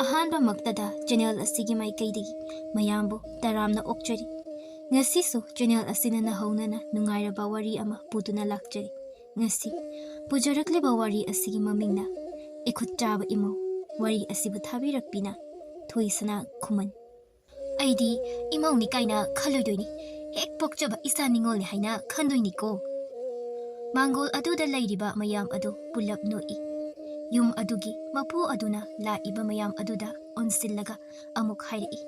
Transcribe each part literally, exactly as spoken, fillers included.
ꯑꯍꯥꯟꯕꯃꯛꯇꯗ channel ꯑꯁꯤꯒꯤ ꯃꯥꯏꯀꯩꯗꯒꯤ ꯃꯌꯥꯝꯕꯨ ꯇꯔꯥꯝꯅ ꯑꯣꯛꯆꯔꯤ꯫ ꯉꯁꯤꯁꯨ ꯆꯦꯅꯦꯜ ꯑꯁꯤꯅ ꯅꯍꯧꯅꯅ ꯅꯨꯡꯉꯥꯏꯔꯕ ꯋꯥꯔꯤ ꯑꯃ ꯄꯨꯗꯨꯅ ꯂꯥꯛꯆꯔꯤ꯫ ꯉꯁꯤ ꯄꯨꯖꯔꯛꯂꯤꯕ ꯋꯥꯔꯤ ꯑꯁꯤꯒꯤ ꯃꯃꯤꯡꯅ ꯏꯈꯨꯠ ꯆꯥꯕ ꯏꯃꯧ꯫ ꯋꯥꯔꯤ ꯑꯁꯤꯕꯨ ꯊꯥꯕꯤꯔꯛꯄꯤꯅ ꯊꯣꯏꯁꯅꯥ ꯈꯨꯃꯟ꯫ ꯑꯩꯗꯤ ꯏꯃꯧꯅꯤ ꯀꯥꯏꯅ ꯈꯜꯂꯣꯏꯗꯣꯏꯅꯤ꯫ ꯍꯦꯛ ꯄꯣꯛꯆꯕ ꯏꯆꯥ ꯅꯤꯉꯣꯜꯅꯤ ꯍꯥꯏꯅ ꯈꯟꯗꯣꯏꯅꯤꯀꯣ꯫ ꯃꯥꯡꯒꯣꯜ ꯑꯗꯨꯗ ꯂꯩꯔꯤꯕ ꯃꯌꯥꯝ ꯑꯗꯨ ꯄꯨꯂꯞ ꯅꯣꯛꯏ꯫ ꯌꯨꯝ ꯑꯗꯨꯒꯤ ꯃꯄꯨ ꯑꯗꯨꯅ ꯂꯥꯛꯏꯕ ꯃꯌꯥꯝ ꯑꯗꯨꯗ ꯑꯣꯟꯁꯤꯜꯂꯒ ꯑꯃꯨꯛ ꯍꯥꯏꯔꯛꯏ,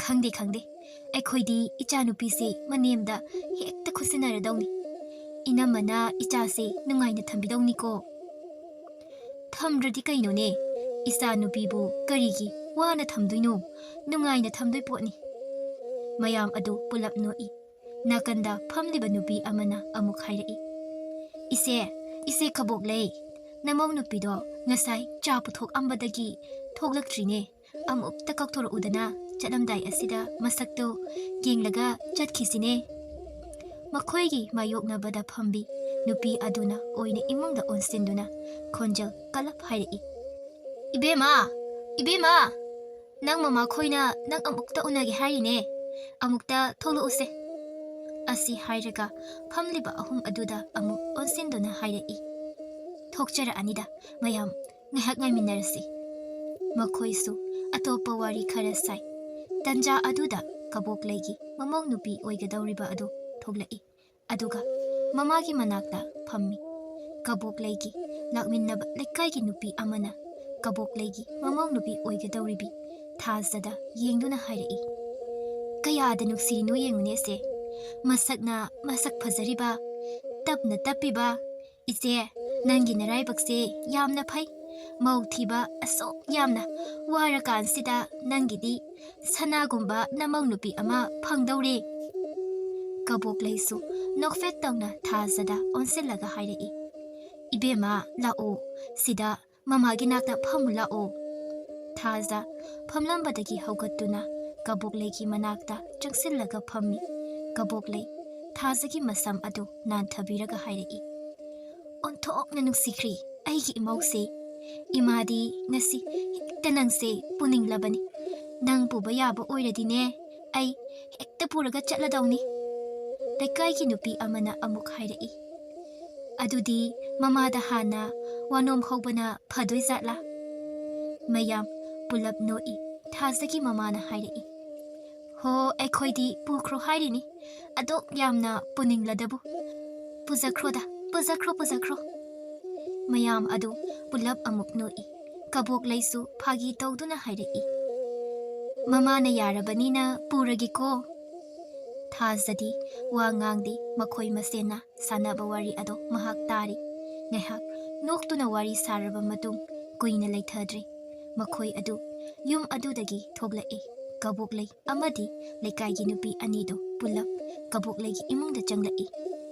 "ꯈꯪꯗꯦ, ꯈꯪꯗꯦ, ꯑꯩꯈꯣꯏꯗꯤ ꯏꯆꯥꯅꯨꯄꯤꯁꯦ ꯃꯅꯦꯝꯗ ꯍꯦꯛꯇ ꯈꯨꯠꯁꯤꯟꯅꯔꯗꯧꯅꯤ꯫ ꯏꯅꯝꯃꯅ ꯏꯆꯥꯁꯦ ꯅꯨꯡꯉꯥꯏꯅ ꯊꯝꯕꯤꯗꯧꯅꯤꯀꯣ꯫" "ꯊꯝꯗ꯭ꯔꯗꯤ ꯀꯩꯅꯣꯅꯦ? ꯏꯆꯥꯅꯨꯄꯤꯕꯨ ꯀꯔꯤꯒꯤ ꯋꯥꯅ ꯊꯝꯗꯣꯏꯅꯣ? ꯅꯨꯡꯉꯥꯏꯅ ꯊꯝꯗꯣꯏ ꯄꯣꯠꯅꯤ꯫" ꯃꯌꯥꯝ ꯑꯗꯨ ꯄꯨꯂꯞ ꯅꯣꯛꯏ꯫ ꯅꯥꯀꯟꯗ ꯐꯝꯂꯤꯕ ꯅꯨꯄꯤ ꯑꯃꯅ ꯑꯃꯨꯛ ꯍꯥꯏꯔꯛꯏ, "ꯏꯆꯦ, ꯏꯆꯦ ꯀꯕꯣꯛꯂꯩ, ꯅꯃꯧ ꯅꯨꯄꯤꯗꯣ ꯉꯁꯥꯏ ꯆꯥ ꯄꯨꯊꯣꯛꯑꯝꯕꯗꯒꯤ ꯊꯣꯛꯂꯛꯇ꯭ꯔꯤꯅꯦ꯫ ꯑꯃꯨꯛꯇ ꯀꯧꯊꯣꯔꯛꯎꯗꯅ, ꯆꯠꯂꯝꯗꯥꯏ ꯑꯁꯤꯗ ꯃꯁꯛꯇꯣ ꯌꯦꯡꯂꯒ ꯆꯠꯈꯤꯁꯤꯅꯦ꯫" ꯃꯈꯣꯏꯒꯤ ꯃꯥꯌꯣꯛꯅꯕꯗ ꯐꯝꯕꯤ ꯅꯨꯄꯤ ꯑꯗꯨꯅ ꯑꯣꯏꯅ ꯏꯃꯨꯡꯗ ꯑꯣꯟꯁꯤꯟꯗꯨꯅ ꯈꯣꯟꯖꯦꯜ ꯀꯜꯂꯞ ꯍꯥꯏꯔꯛꯏ, "ꯏꯕꯦꯝꯃ, ꯏꯕꯦꯝꯃ, ꯅꯪ ꯃꯃꯥꯈꯣꯏꯅ ꯅꯪ ꯑꯃꯨꯛꯇ ꯎꯅꯒꯦ ꯍꯥꯏꯔꯤꯅꯦ꯫ ꯑꯃꯨꯛꯇ ꯊꯣꯛꯂꯛꯎꯁꯦ꯫" ꯑꯁꯤ ꯍꯥꯏꯔꯒ ꯐꯝꯂꯤꯕ ꯑꯍꯨꯝ ꯑꯗꯨꯗ ꯑꯃꯨꯛ ꯑꯣꯟꯁꯤꯟꯗꯨꯅ ꯍꯥꯏꯔꯛꯏ, "ꯊꯣꯛꯆꯔꯛꯑꯅꯤꯗ ꯃꯌꯥꯝ, ꯉꯥꯏꯍꯥꯛ ꯉꯥꯏꯃꯤꯟꯅꯔꯁꯤ꯫" ꯃꯈꯣꯏꯁꯨ ꯑꯇꯣꯞꯄ ꯋꯥꯔꯤ ꯈꯔ ꯁꯥꯏ꯫ ꯇꯟꯖꯥ ꯑꯗꯨꯗ ꯀꯕꯣꯛꯂꯩꯒꯤ ꯃꯃꯧ ꯅꯨꯄꯤ ꯑꯣꯏꯒꯗꯧꯔꯤꯕ ꯑꯗꯨ ꯊꯣꯛꯂꯛꯏ꯫ ꯑꯗꯨꯒ ꯃꯃꯥꯒꯤ ꯃꯅꯥꯛꯇ ꯐꯝꯃꯤ꯫ ꯀꯕꯣꯛꯂꯩꯒꯤ ꯂꯥꯛꯃꯤꯟꯅꯕ ꯂꯩꯀꯥꯏꯒꯤ ꯅꯨꯄꯤ ꯑꯃꯅ ꯀꯕꯣꯛꯂꯩꯒꯤ ꯃꯃꯧ ꯅꯨꯄꯤ ꯑꯣꯏꯒꯗꯧꯔꯤꯕꯤ ꯊꯥꯖꯗ ꯌꯦꯡꯗꯨꯅ ꯍꯥꯏꯔꯛꯏ, "ꯀꯌꯥꯗ ꯅꯨꯡꯁꯤꯔꯤꯅꯣ ꯌꯦꯡꯉꯨꯅꯦꯁꯦ꯫ ꯃꯁꯛꯅ ꯃꯁꯛ ꯐꯖꯔꯤꯕ, ꯇꯞꯅ ꯇꯞꯄꯤꯕ꯫ ꯏꯆꯦ, ꯅꯪꯒꯤ ꯅꯔꯥꯏꯕꯛꯁꯦ ꯌꯥꯝꯅ ꯐꯩ꯫ ꯃꯧ ꯊꯤꯕ ꯑꯁꯨꯛ ꯌꯥꯝꯅ ꯋꯥꯔꯀꯥꯟꯁꯤꯗ ꯅꯪꯒꯤꯗꯤ ꯁꯅꯥꯒꯨꯝꯕ ꯅꯃꯧ ꯅꯨꯄꯤ ꯑꯃ ꯐꯪꯗꯧꯔꯦ꯫" ꯀꯕꯣꯛꯂꯩꯁꯨ ꯅꯣꯛꯐꯦꯠ ꯇꯧꯅ ꯊꯥꯖꯗ ꯑꯣꯟꯁꯤꯜꯂꯒ ꯍꯥꯏꯔꯛꯏ, "ꯏꯕꯦꯝꯃ, ꯂꯥꯛꯑꯣ, ꯁꯤꯗ ꯃꯃꯥꯒꯤ ꯅꯥꯛꯇ ꯐꯝꯃꯨ ꯂꯥꯛꯑꯣ꯫" ꯊꯥꯖ ꯐꯝꯂꯝꯕꯗꯒꯤ ꯍꯧꯒꯠꯇꯨꯅ ꯀꯕꯣꯛꯂꯩꯒꯤ ꯃꯅꯥꯛꯇ ꯆꯪꯁꯤꯜꯂꯒ ꯐꯝꯃꯤ꯫ ꯀꯕꯣꯛꯂꯩ ꯊꯥꯖꯒꯤ ꯃꯁꯝ ꯑꯗꯨ ꯅꯥꯟꯊꯕꯤꯔꯒ ꯍꯥꯏꯔꯛꯏ, "ꯑꯣꯟꯊꯣꯛꯅ ꯅꯨꯡꯁꯤꯈ꯭ꯔꯦ ꯑꯩꯒꯤ ꯏꯃꯧꯁꯦ꯫ ꯏꯃꯥꯗꯤ ꯉꯁꯤ ꯍꯦꯛ ꯍꯦꯛꯇ ꯅꯪꯁꯦ ꯄꯨꯅꯤꯡꯂꯕꯅꯤ꯫ ꯅꯪ ꯄꯨꯕ ꯌꯥꯕ ꯑꯣꯏꯔꯗꯤꯅꯦ, ꯑꯩ ꯍꯦꯛꯇ ꯄꯨꯔꯒ ꯆꯠꯂꯗꯧꯅꯤ," ꯂꯩꯀꯥꯏꯒꯤ ꯅꯨꯄꯤ ꯑꯃꯅ ꯑꯃꯨꯛ ꯍꯥꯏꯔꯛꯏ꯫ "ꯑꯗꯨꯗꯤ ꯃꯃꯥꯗ ꯍꯥꯟꯅ ꯋꯥꯅꯣꯝ ꯍꯧꯕꯅ ꯐꯗꯣꯏ ꯖꯥꯠꯂꯥ?" ꯃꯌꯥꯝ ꯄꯨꯂꯞ ꯅꯣꯛꯏ꯫ ꯊꯥꯖꯒꯤ ꯃꯃꯥꯅ ꯍꯥꯏꯔꯛꯏ, "ꯍꯣ, ꯑꯩꯈꯣꯏꯗꯤ ꯄꯨꯈ꯭ꯔꯣ ꯍꯥꯏꯔꯤꯅꯤ, ꯑꯗꯨꯛ ꯌꯥꯝꯅ ꯄꯨꯅꯤꯡꯂꯗꯕꯨ꯫ ꯄꯨꯖꯈ꯭ꯔꯣꯗ, ꯄꯨꯖꯈ꯭ꯔꯣ, ꯄꯨꯖꯈ꯭ꯔꯣ꯫" ꯃꯌꯥꯝ ꯑꯗꯨ ꯄꯨꯂꯞ ꯑꯃꯨꯛ ꯅꯣꯛꯏ꯫ ꯀꯕꯣꯛꯂꯩꯁꯨ ꯐꯥꯒꯤ ꯇꯧꯗꯨꯅ ꯍꯥꯏꯔꯛꯏ, "ꯃꯃꯥꯅ ꯌꯥꯔꯕꯅꯤꯅ ꯄꯨꯔꯒꯦꯀꯣ꯫" ꯊꯥꯖꯗꯤ ꯋꯥ ꯉꯥꯡꯗꯦ꯫ ꯃꯈꯣꯏ ꯃꯁꯦꯟꯅ ꯁꯥꯟꯅꯕ ꯋꯥꯔꯤ ꯑꯗꯣ ꯃꯍꯥꯛ ꯇꯥꯔꯤ꯫ ꯉꯥꯏꯍꯥꯛ ꯅꯣꯛꯇꯨꯅ ꯋꯥꯔꯤ ꯁꯥꯔꯕ ꯃꯇꯨꯡ ꯀꯨꯏꯅ ꯂꯩꯊꯗ꯭ꯔꯤ꯫ ꯃꯈꯣꯏ ꯑꯗꯨ ꯌꯨꯝ ꯑꯗꯨꯗꯒꯤ ꯊꯣꯛꯂꯛꯏ꯫ ꯀꯕꯣꯛꯂꯩ ꯑꯃꯗꯤ ꯂꯩꯀꯥꯏꯒꯤ ꯅꯨꯄꯤ ꯑꯅꯤꯗꯨ ꯄꯨꯂꯞ ꯀꯕꯣꯛꯂꯩꯒꯤ ꯏꯃꯨꯡꯗ ꯆꯪꯂꯛꯏ꯫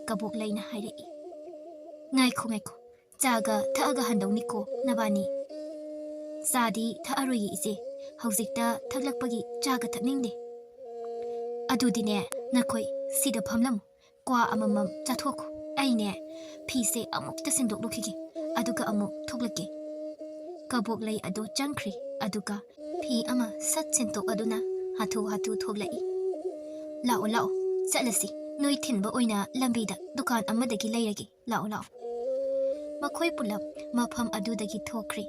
ꯀꯕꯣꯛꯂꯩꯅ ꯍꯥꯏꯔꯛꯏ, "ꯉꯥꯏꯈꯣ, ꯉꯥꯏꯈꯣ, ꯆꯥꯒ ꯊꯛꯑꯒ ꯍꯟꯗꯧꯅꯤꯀꯣ ꯅꯕꯥꯅꯤ꯫ ꯆꯥꯗꯤ ꯊꯛꯑꯔꯣꯏꯌꯦ ꯏꯆꯦ, ꯍꯧꯖꯤꯛꯇ ꯊꯛꯂꯛꯄꯒꯤ ꯆꯥꯒ ꯊꯛꯅꯤꯡꯗꯦ꯫ ꯑꯗꯨꯗꯤꯅꯦ, ꯅꯈꯣꯏ ꯁꯤꯗ ꯐꯝꯂꯝꯃꯨ, ꯀ꯭ꯋꯥ ꯑꯃꯃꯝ ꯆꯥꯊꯣꯛꯈꯣ꯫ ꯑꯩꯅꯦ, ꯐꯤꯁꯦ ꯑꯃꯨꯛꯇ ꯁꯤꯟꯗꯣꯛꯂꯨꯈꯤꯒꯦ, ꯑꯗꯨꯒ ꯑꯃꯨꯛ ꯊꯣꯛꯂꯛꯀꯦ꯫" ꯀꯕꯣꯛꯂꯩ ꯑꯗꯨ ꯆꯪꯈ꯭ꯔꯤ, ꯑꯗꯨꯒ ꯐꯤ ꯑꯃ ꯁꯠ ꯁꯤꯟꯗꯣꯛꯂꯗꯨꯅ ꯍꯥꯊꯨ ꯍꯥꯊꯨ ꯊꯣꯛꯂꯛꯏ꯫ "ꯂꯥꯛꯑꯣ, ꯂꯥꯛꯑꯣ, ꯆꯠꯂꯁꯤ꯫ ꯅꯣꯏ ꯊꯤꯟꯕ ꯑꯣꯏꯅ ꯂꯝꯕꯤꯗ ꯗꯨꯀꯥꯟ ꯑꯃꯗꯒꯤ ꯂꯩꯔꯒꯦ꯫ ꯂꯥꯛꯑꯣ, ꯂꯥꯛꯑꯣ꯫" ꯃꯈꯣꯏ ꯄꯨꯂꯞ ꯃꯐꯝ ꯑꯗꯨꯗꯒꯤ ꯊꯣꯛꯈ꯭ꯔꯤ꯫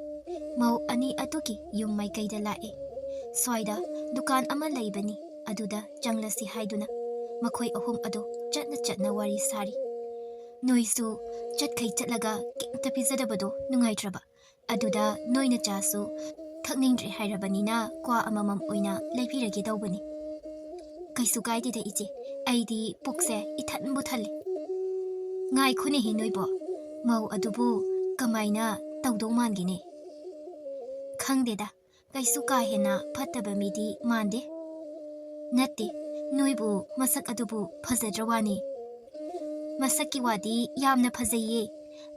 ꯃꯧ ꯑꯅꯤ ꯑꯗꯨꯒꯤ ꯌꯨꯝ ꯃꯥꯏꯀꯩꯗ ꯂꯥꯛꯏ꯫ ꯁ꯭ꯋꯥꯏꯗ ꯗꯨꯀꯥꯟ ꯑꯃ ꯂꯩꯕꯅꯤ, ꯑꯗꯨꯗ ꯆꯪꯂꯁꯤ ꯍꯥꯏꯗꯨꯅ ꯃꯈꯣꯏ ꯑꯍꯨꯝ ꯑꯗꯨ ꯆꯠꯅ ꯆꯠꯅ ꯋꯥꯔꯤ ꯁꯥꯔꯤ꯫ "ꯅꯣꯏꯁꯨ ꯆꯠꯈꯩ ꯆꯠꯂꯒ ꯀꯩꯝꯇ ꯄꯤꯖꯗꯕꯗꯣ ꯅꯨꯡꯉꯥꯏꯇ꯭ꯔꯕ? ꯑꯗꯨꯗ ꯅꯣꯏꯅ ꯆꯥꯁꯨ ꯊꯛꯅꯤꯡꯗ꯭ꯔꯦ ꯍꯥꯏꯔꯕꯅꯤꯅ ꯀ꯭ꯋꯥ ꯑꯃꯃꯝ ꯑꯣꯏꯅ ꯂꯩꯕꯤꯔꯒꯦ ꯇꯧꯕꯅꯤ꯫" "ꯀꯩꯁꯨ ꯀꯥꯏꯗꯦꯗ ꯏꯆꯦ, ꯑꯩꯗꯤ ꯄꯨꯛꯁꯦ ꯏꯊꯟꯕꯨ ꯊꯜꯂꯤ꯫" "ꯉꯥꯏꯈꯣꯅꯦꯍꯦ ꯅꯣꯏꯕꯣ, ꯃꯧ ꯑꯗꯨꯕꯨ ꯀꯃꯥꯏꯅ ꯇꯧꯗꯧ ꯃꯥꯟꯒꯦꯅꯦ?" "ꯈꯪꯗꯦꯗ, ꯀꯩꯁꯨ ꯀꯥ ꯍꯦꯟꯅ ꯐꯠꯇꯕ ꯃꯤꯗꯤ ꯃꯥꯟꯗꯦ꯫" "ꯅꯠꯇꯦ, ꯅꯣꯏꯕꯨ ꯃꯁꯛ ꯑꯗꯨꯕꯨ ꯐꯖꯗ꯭ꯔ ꯋꯥꯅꯤ?" "ꯃꯁꯛꯀꯤ ꯋꯥꯗꯤ ꯌꯥꯝꯅ ꯐꯖꯩꯌꯦ꯫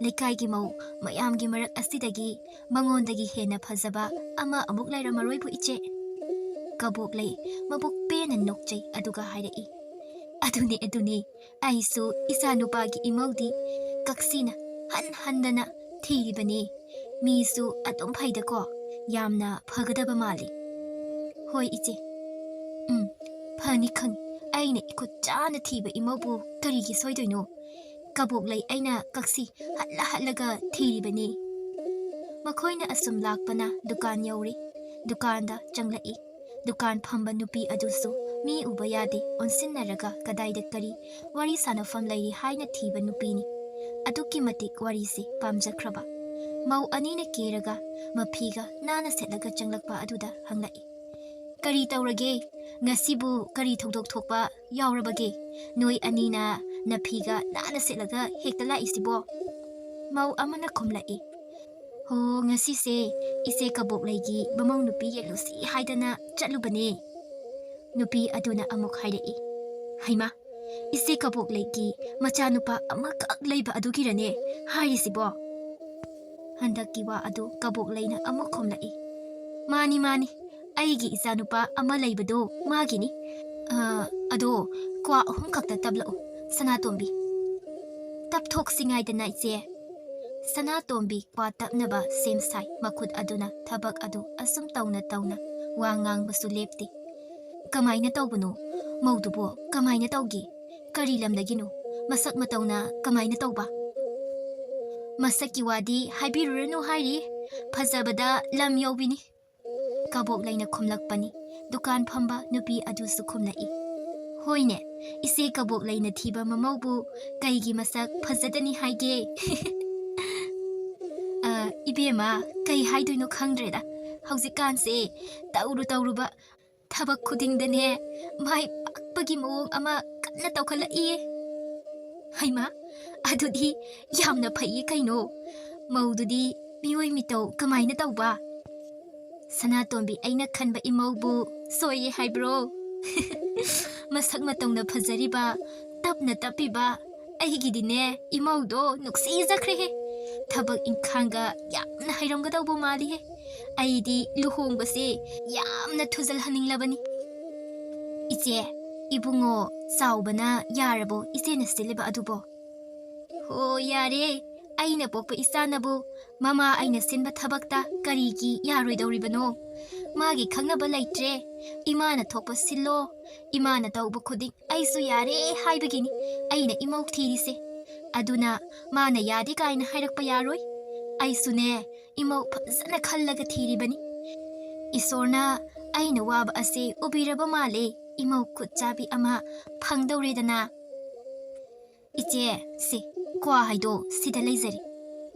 ꯂꯩꯀꯥꯏꯒꯤ ꯃꯧ ꯃꯌꯥꯝꯒꯤ ꯃꯔꯛ ꯑꯁꯤꯗꯒꯤ ꯃꯉꯣꯟꯗꯒꯤ ꯍꯦꯟꯅ ꯐꯖꯕ ꯑꯃ ꯑꯃꯨꯛ ꯂꯩꯔꯝꯃꯔꯣꯏꯕꯨ ꯏꯆꯦ꯫" ꯀꯕꯣꯛꯂꯩ ꯃꯕꯨꯛ ꯄꯦꯟꯅ ꯅꯣꯛꯆꯩ, ꯑꯗꯨꯒ ꯍꯥꯏꯔꯛꯏ, "ꯑꯗꯨꯅꯦ, ꯑꯗꯨꯅꯦ, ꯑꯩꯁꯨ ꯏꯆꯥ ꯅꯨꯄꯥꯒꯤ ꯏꯃꯧꯗꯤ ꯀꯛꯁꯤꯅ ꯍꯟ ꯍꯟꯗꯅ ꯊꯤꯔꯤꯕꯅꯤ꯫ ꯃꯤꯁꯨ ꯑꯗꯨꯝ ꯐꯩꯗꯀꯣ, ꯌꯥꯝꯅ ꯐꯒꯗꯕ ꯃꯥꯜꯂꯤ꯫ ꯍꯣꯏ, ꯏꯆꯦ꯫ ꯎꯝ, ꯐꯅꯤ ꯈꯪꯉꯤ꯫ ꯑꯩꯅ ꯏꯈꯨꯠ ꯆꯥꯅ ꯊꯤꯕ ꯏꯃꯧꯕꯨ ꯀꯔꯤꯒꯤ ꯁꯣꯏꯗꯣꯏꯅꯣ? ꯀꯕꯣꯛꯂꯩ ꯑꯩꯅ ꯀꯛꯁꯤ ꯍꯠꯂ ꯍꯠꯂꯒ ꯊꯤꯔꯤꯕꯅꯤ꯫ ꯃꯈꯣꯏꯅ ꯑꯁꯨꯝ ꯂꯥꯛꯄꯅ ꯗꯨꯀꯥꯟ ꯌꯧꯔꯦ꯫ ꯗꯨꯀꯥꯟꯗ ꯆꯪꯂꯛꯏ꯫ ꯗꯨꯀꯥꯟ ꯐꯝꯕ ꯅꯨꯄꯤ ꯑꯗꯨꯁꯨ ꯃꯤ ꯎꯕ ꯌꯥꯗꯦ, ꯑꯣꯟꯁꯤꯟꯅꯔꯒ ꯀꯗꯥꯏꯗ ꯀꯔꯤ ꯋꯥꯔꯤ ꯁꯥꯟꯅꯐꯝ ꯂꯩꯔꯤ ꯍꯥꯏꯅ ꯊꯤꯕ ꯅꯨꯄꯤꯅꯤ꯫ ꯑꯗꯨꯛꯀꯤ ꯃꯇꯤꯛ ꯋꯥꯔꯤꯁꯦ ꯄꯥꯝꯖꯈ꯭ꯔꯕ꯫ ꯃꯧ ꯑꯅꯤꯅ ꯀꯦꯔꯒ ꯃꯐꯤꯒ ꯅꯥꯟꯅ ꯁꯦꯠꯂꯒ ꯆꯪꯂꯛꯄ ꯑꯗꯨꯗ ꯍꯪꯂꯛꯏ, "ꯀꯔꯤ ꯇꯧꯔꯒꯦ? ꯉꯁꯤꯕꯨ ꯀꯔꯤ ꯊꯧꯗꯣꯛ ꯊꯣꯛꯄ ꯌꯥꯎꯔꯕꯒꯦ? ꯅꯣꯏ ꯑꯅꯤꯅ ꯅꯐꯤꯒ ꯅꯥꯟꯅ ꯁꯦꯠꯂꯒ ꯍꯦꯛꯇ ꯂꯥꯛꯏꯁꯤꯕꯣ?" ꯃꯧ ꯑꯃꯅ ꯈꯨꯝꯂꯛꯏ, "ꯍꯣ, ꯉꯁꯤꯁꯦ ꯏꯆꯦ ꯀꯕꯣꯛꯂꯩꯒꯤ ꯃꯃꯧ ꯅꯨꯄꯤ ꯌꯦꯡꯂꯨꯁꯤ ꯍꯥꯏꯗꯅ ꯆꯠꯂꯨꯕꯅꯦ꯫" ꯅꯨꯄꯤ ꯑꯗꯨꯅ ꯑꯃꯨꯛ ꯍꯥꯏꯔꯛꯏ, "ꯍꯩꯃꯥ, ꯏꯆꯦ ꯀꯕꯣꯛꯂꯩꯒꯤ ꯃꯆꯥꯅꯨꯄꯥ ꯑꯃꯈꯛ ꯂꯩꯕ ꯑꯗꯨꯒꯤꯔꯅꯦ ꯍꯥꯏꯔꯤꯁꯤꯕꯣ?" ꯍꯟꯗꯛꯀꯤ ꯋꯥ ꯑꯗꯨ ꯀꯕꯣꯛꯂꯩꯅ ꯑꯃꯨꯛ ꯈꯨꯝꯂꯛꯏ, "ꯃꯥꯅꯤ, ꯃꯥꯅꯤ, ꯑꯩꯒꯤ ꯏꯆꯥꯅꯨꯄꯥ ꯑꯃ ꯂꯩꯕꯗꯣ ꯃꯥꯒꯤꯅꯤ꯫ ꯑ, ꯑꯗꯣ ꯀ꯭ꯋꯥ ꯑꯍꯨꯝ ꯈꯛꯇ ꯇꯞꯂꯛꯎ, ꯁꯅꯥꯇꯣꯝꯕꯤ꯫" "ꯇꯞꯊꯣꯛꯁꯤ ꯉꯥꯏꯗꯅ, ꯏꯆꯦ꯫" ꯁꯅꯥꯇꯣꯝꯕꯤ ꯀ꯭ꯋꯥ ꯇꯞꯅꯕ ꯁꯦꯝ ꯁꯥꯏ꯫ ꯃꯈꯨꯠ ꯑꯗꯨꯅ ꯊꯕꯛ ꯑꯗꯨ ꯑꯁꯨꯝ ꯇꯧꯅ ꯇꯧꯅ ꯋꯥ ꯉꯥꯡꯕꯁꯨ ꯂꯦꯞꯇꯦ꯫ "ꯀꯃꯥꯏꯅ ꯇꯧꯕꯅꯣ ꯃꯧꯗꯨꯕꯣ? ꯀꯃꯥꯏꯅ ꯇꯧꯒꯦ? ꯀꯔꯤ ꯂꯝꯗꯒꯤꯅꯣ? ꯃꯁꯛ ꯃꯇꯧꯅ ꯀꯃꯥꯏꯅ ꯇꯧꯕ?" "ꯃꯁꯛꯀꯤ ꯋꯥꯗꯤ ꯍꯥꯏꯕꯤꯔꯨꯔꯅꯨ ꯍꯥꯏꯔꯤ, ꯐꯖꯕꯗ ꯂꯝ ꯌꯧꯕꯤꯅꯤ꯫" ꯀꯕꯣꯛꯂꯩꯅ ꯈꯨꯝꯂꯛꯄꯅꯤ꯫ ꯗꯨꯀꯥꯟ ꯐꯝꯕ ꯅꯨꯄꯤ ꯑꯗꯨꯁꯨ ꯈꯨꯝꯂꯛꯏ, "ꯍꯣꯏꯅꯦ, ꯏꯆꯦ ꯀꯕꯣꯛꯂꯩꯅ ꯊꯤꯕ ꯃꯃꯧꯕꯨ ꯀꯩꯒꯤ ꯃꯁꯛ ꯐꯖꯗꯅꯤ ꯍꯥꯏꯒꯦ?" "ꯑ, ꯏꯕꯦꯝꯃ, ꯀꯩ ꯍꯥꯏꯗꯣꯏꯅꯣ ꯈꯪꯗ꯭ꯔꯦꯗ꯫ ꯍꯧꯖꯤꯛꯀꯥꯟꯁꯦ ꯇꯧꯔꯨ ꯇꯧꯔꯨꯕ ꯊꯕꯛ ꯈꯨꯗꯤꯡꯗꯅꯦ ꯃꯥꯏ ꯄꯥꯛꯄꯒꯤ ꯃꯑꯣꯡ ꯑꯃ ꯀꯟꯅ ꯇꯧꯈꯠꯂꯛꯏꯌꯦ꯫" "ꯍꯩꯃꯥ, ꯑꯗꯨꯗꯤ ꯌꯥꯝꯅ ꯐꯩꯌꯦ ꯀꯩꯅꯣ꯫ ꯃꯧꯗꯨꯗꯤ ꯃꯤꯑꯣꯏ ꯃꯤꯇꯧ ꯀꯃꯥꯏꯅ ꯇꯧꯕ?" "ꯁꯅꯥꯇꯣꯝꯕꯤ, ꯑꯩꯅ ꯈꯟꯕ ꯏꯃꯧꯕꯨ ꯁꯣꯏꯌꯦ ꯍꯥꯏꯕ꯭ꯔꯣ?" "ꯃꯁꯛ ꯃꯇꯧꯅ ꯐꯖꯔꯤꯕ, ꯇꯞꯅ ꯇꯞꯄꯤꯕ, ꯑꯩꯒꯤꯗꯤꯅꯦ ꯏꯃꯧꯗꯣ ꯅꯨꯡꯁꯤꯖꯈ꯭ꯔꯦꯍꯦ꯫ ꯊꯕꯛ ꯏꯪꯈꯥꯡꯒ ꯌꯥꯝꯅ ꯍꯩꯔꯝꯒꯗꯧꯕ ꯃꯥꯜꯂꯤꯍꯦ꯫ ꯑꯩꯗꯤ ꯂꯨꯍꯣꯡꯕꯁꯦ ꯌꯥꯝꯅ ꯊꯨꯖꯜꯍꯟꯅꯤꯡꯂꯕꯅꯤ꯫" "ꯏꯆꯦ, ꯏꯕꯨꯡꯉꯣ ꯆꯥꯎꯕꯅ ꯌꯥꯔꯕꯣ ꯏꯆꯦꯅ ꯁꯤꯜꯂꯤꯕ ꯑꯗꯨꯕꯣ?" "ꯍꯣ, ꯌꯥꯔꯦ, ꯑꯩꯅ ꯄꯣꯛꯄ ꯏꯆꯥꯅꯕꯨ ꯃꯃꯥ ꯑꯩꯅ ꯁꯤꯟꯕ ꯊꯕꯛꯇ ꯀꯔꯤꯒꯤ ꯌꯥꯔꯣꯏꯗꯧꯔꯤꯕꯅꯣ? ꯃꯥꯒꯤ ꯈꯪꯅꯕ ꯂꯩꯇ꯭ꯔꯦ꯫ ꯏꯃꯥꯅ ꯊꯣꯛꯄ ꯁꯤꯜꯂꯣ, ꯏꯃꯥꯅ ꯇꯧꯕ ꯈꯨꯗꯤꯡ ꯑꯩꯁꯨ ꯌꯥꯔꯦ ꯍꯥꯏꯕꯒꯤꯅꯤ ꯑꯩꯅ ꯏꯃꯧ ꯊꯤꯔꯤꯁꯦ꯫ ꯑꯗꯨꯅ ꯃꯥꯅ ꯌꯥꯗꯦ ꯀꯥꯏꯅ ꯍꯥꯏꯔꯛꯄ ꯌꯥꯔꯣꯏ꯫ ꯑꯩꯁꯨꯅꯦ, ꯏꯃꯧ ꯐꯖꯅ ꯈꯜꯂꯒ ꯊꯤꯔꯤꯕꯅꯤ꯫ ꯏꯁꯣꯔꯅ ꯑꯩꯅ ꯋꯥꯕ ꯑꯁꯦ ꯎꯕꯤꯔꯕ ꯃꯥꯜꯂꯦ꯫ ꯏꯃꯧ ꯈꯨꯠ ꯆꯥꯕꯤ ꯑꯃ ꯐꯪꯗꯧꯔꯦꯗꯅ꯫ "ꯏꯆꯦ, ꯁꯤ ꯀ꯭ꯋꯥ ꯍꯥꯏꯗꯣ ꯁꯤꯗ ꯂꯩꯖꯔꯦ꯫"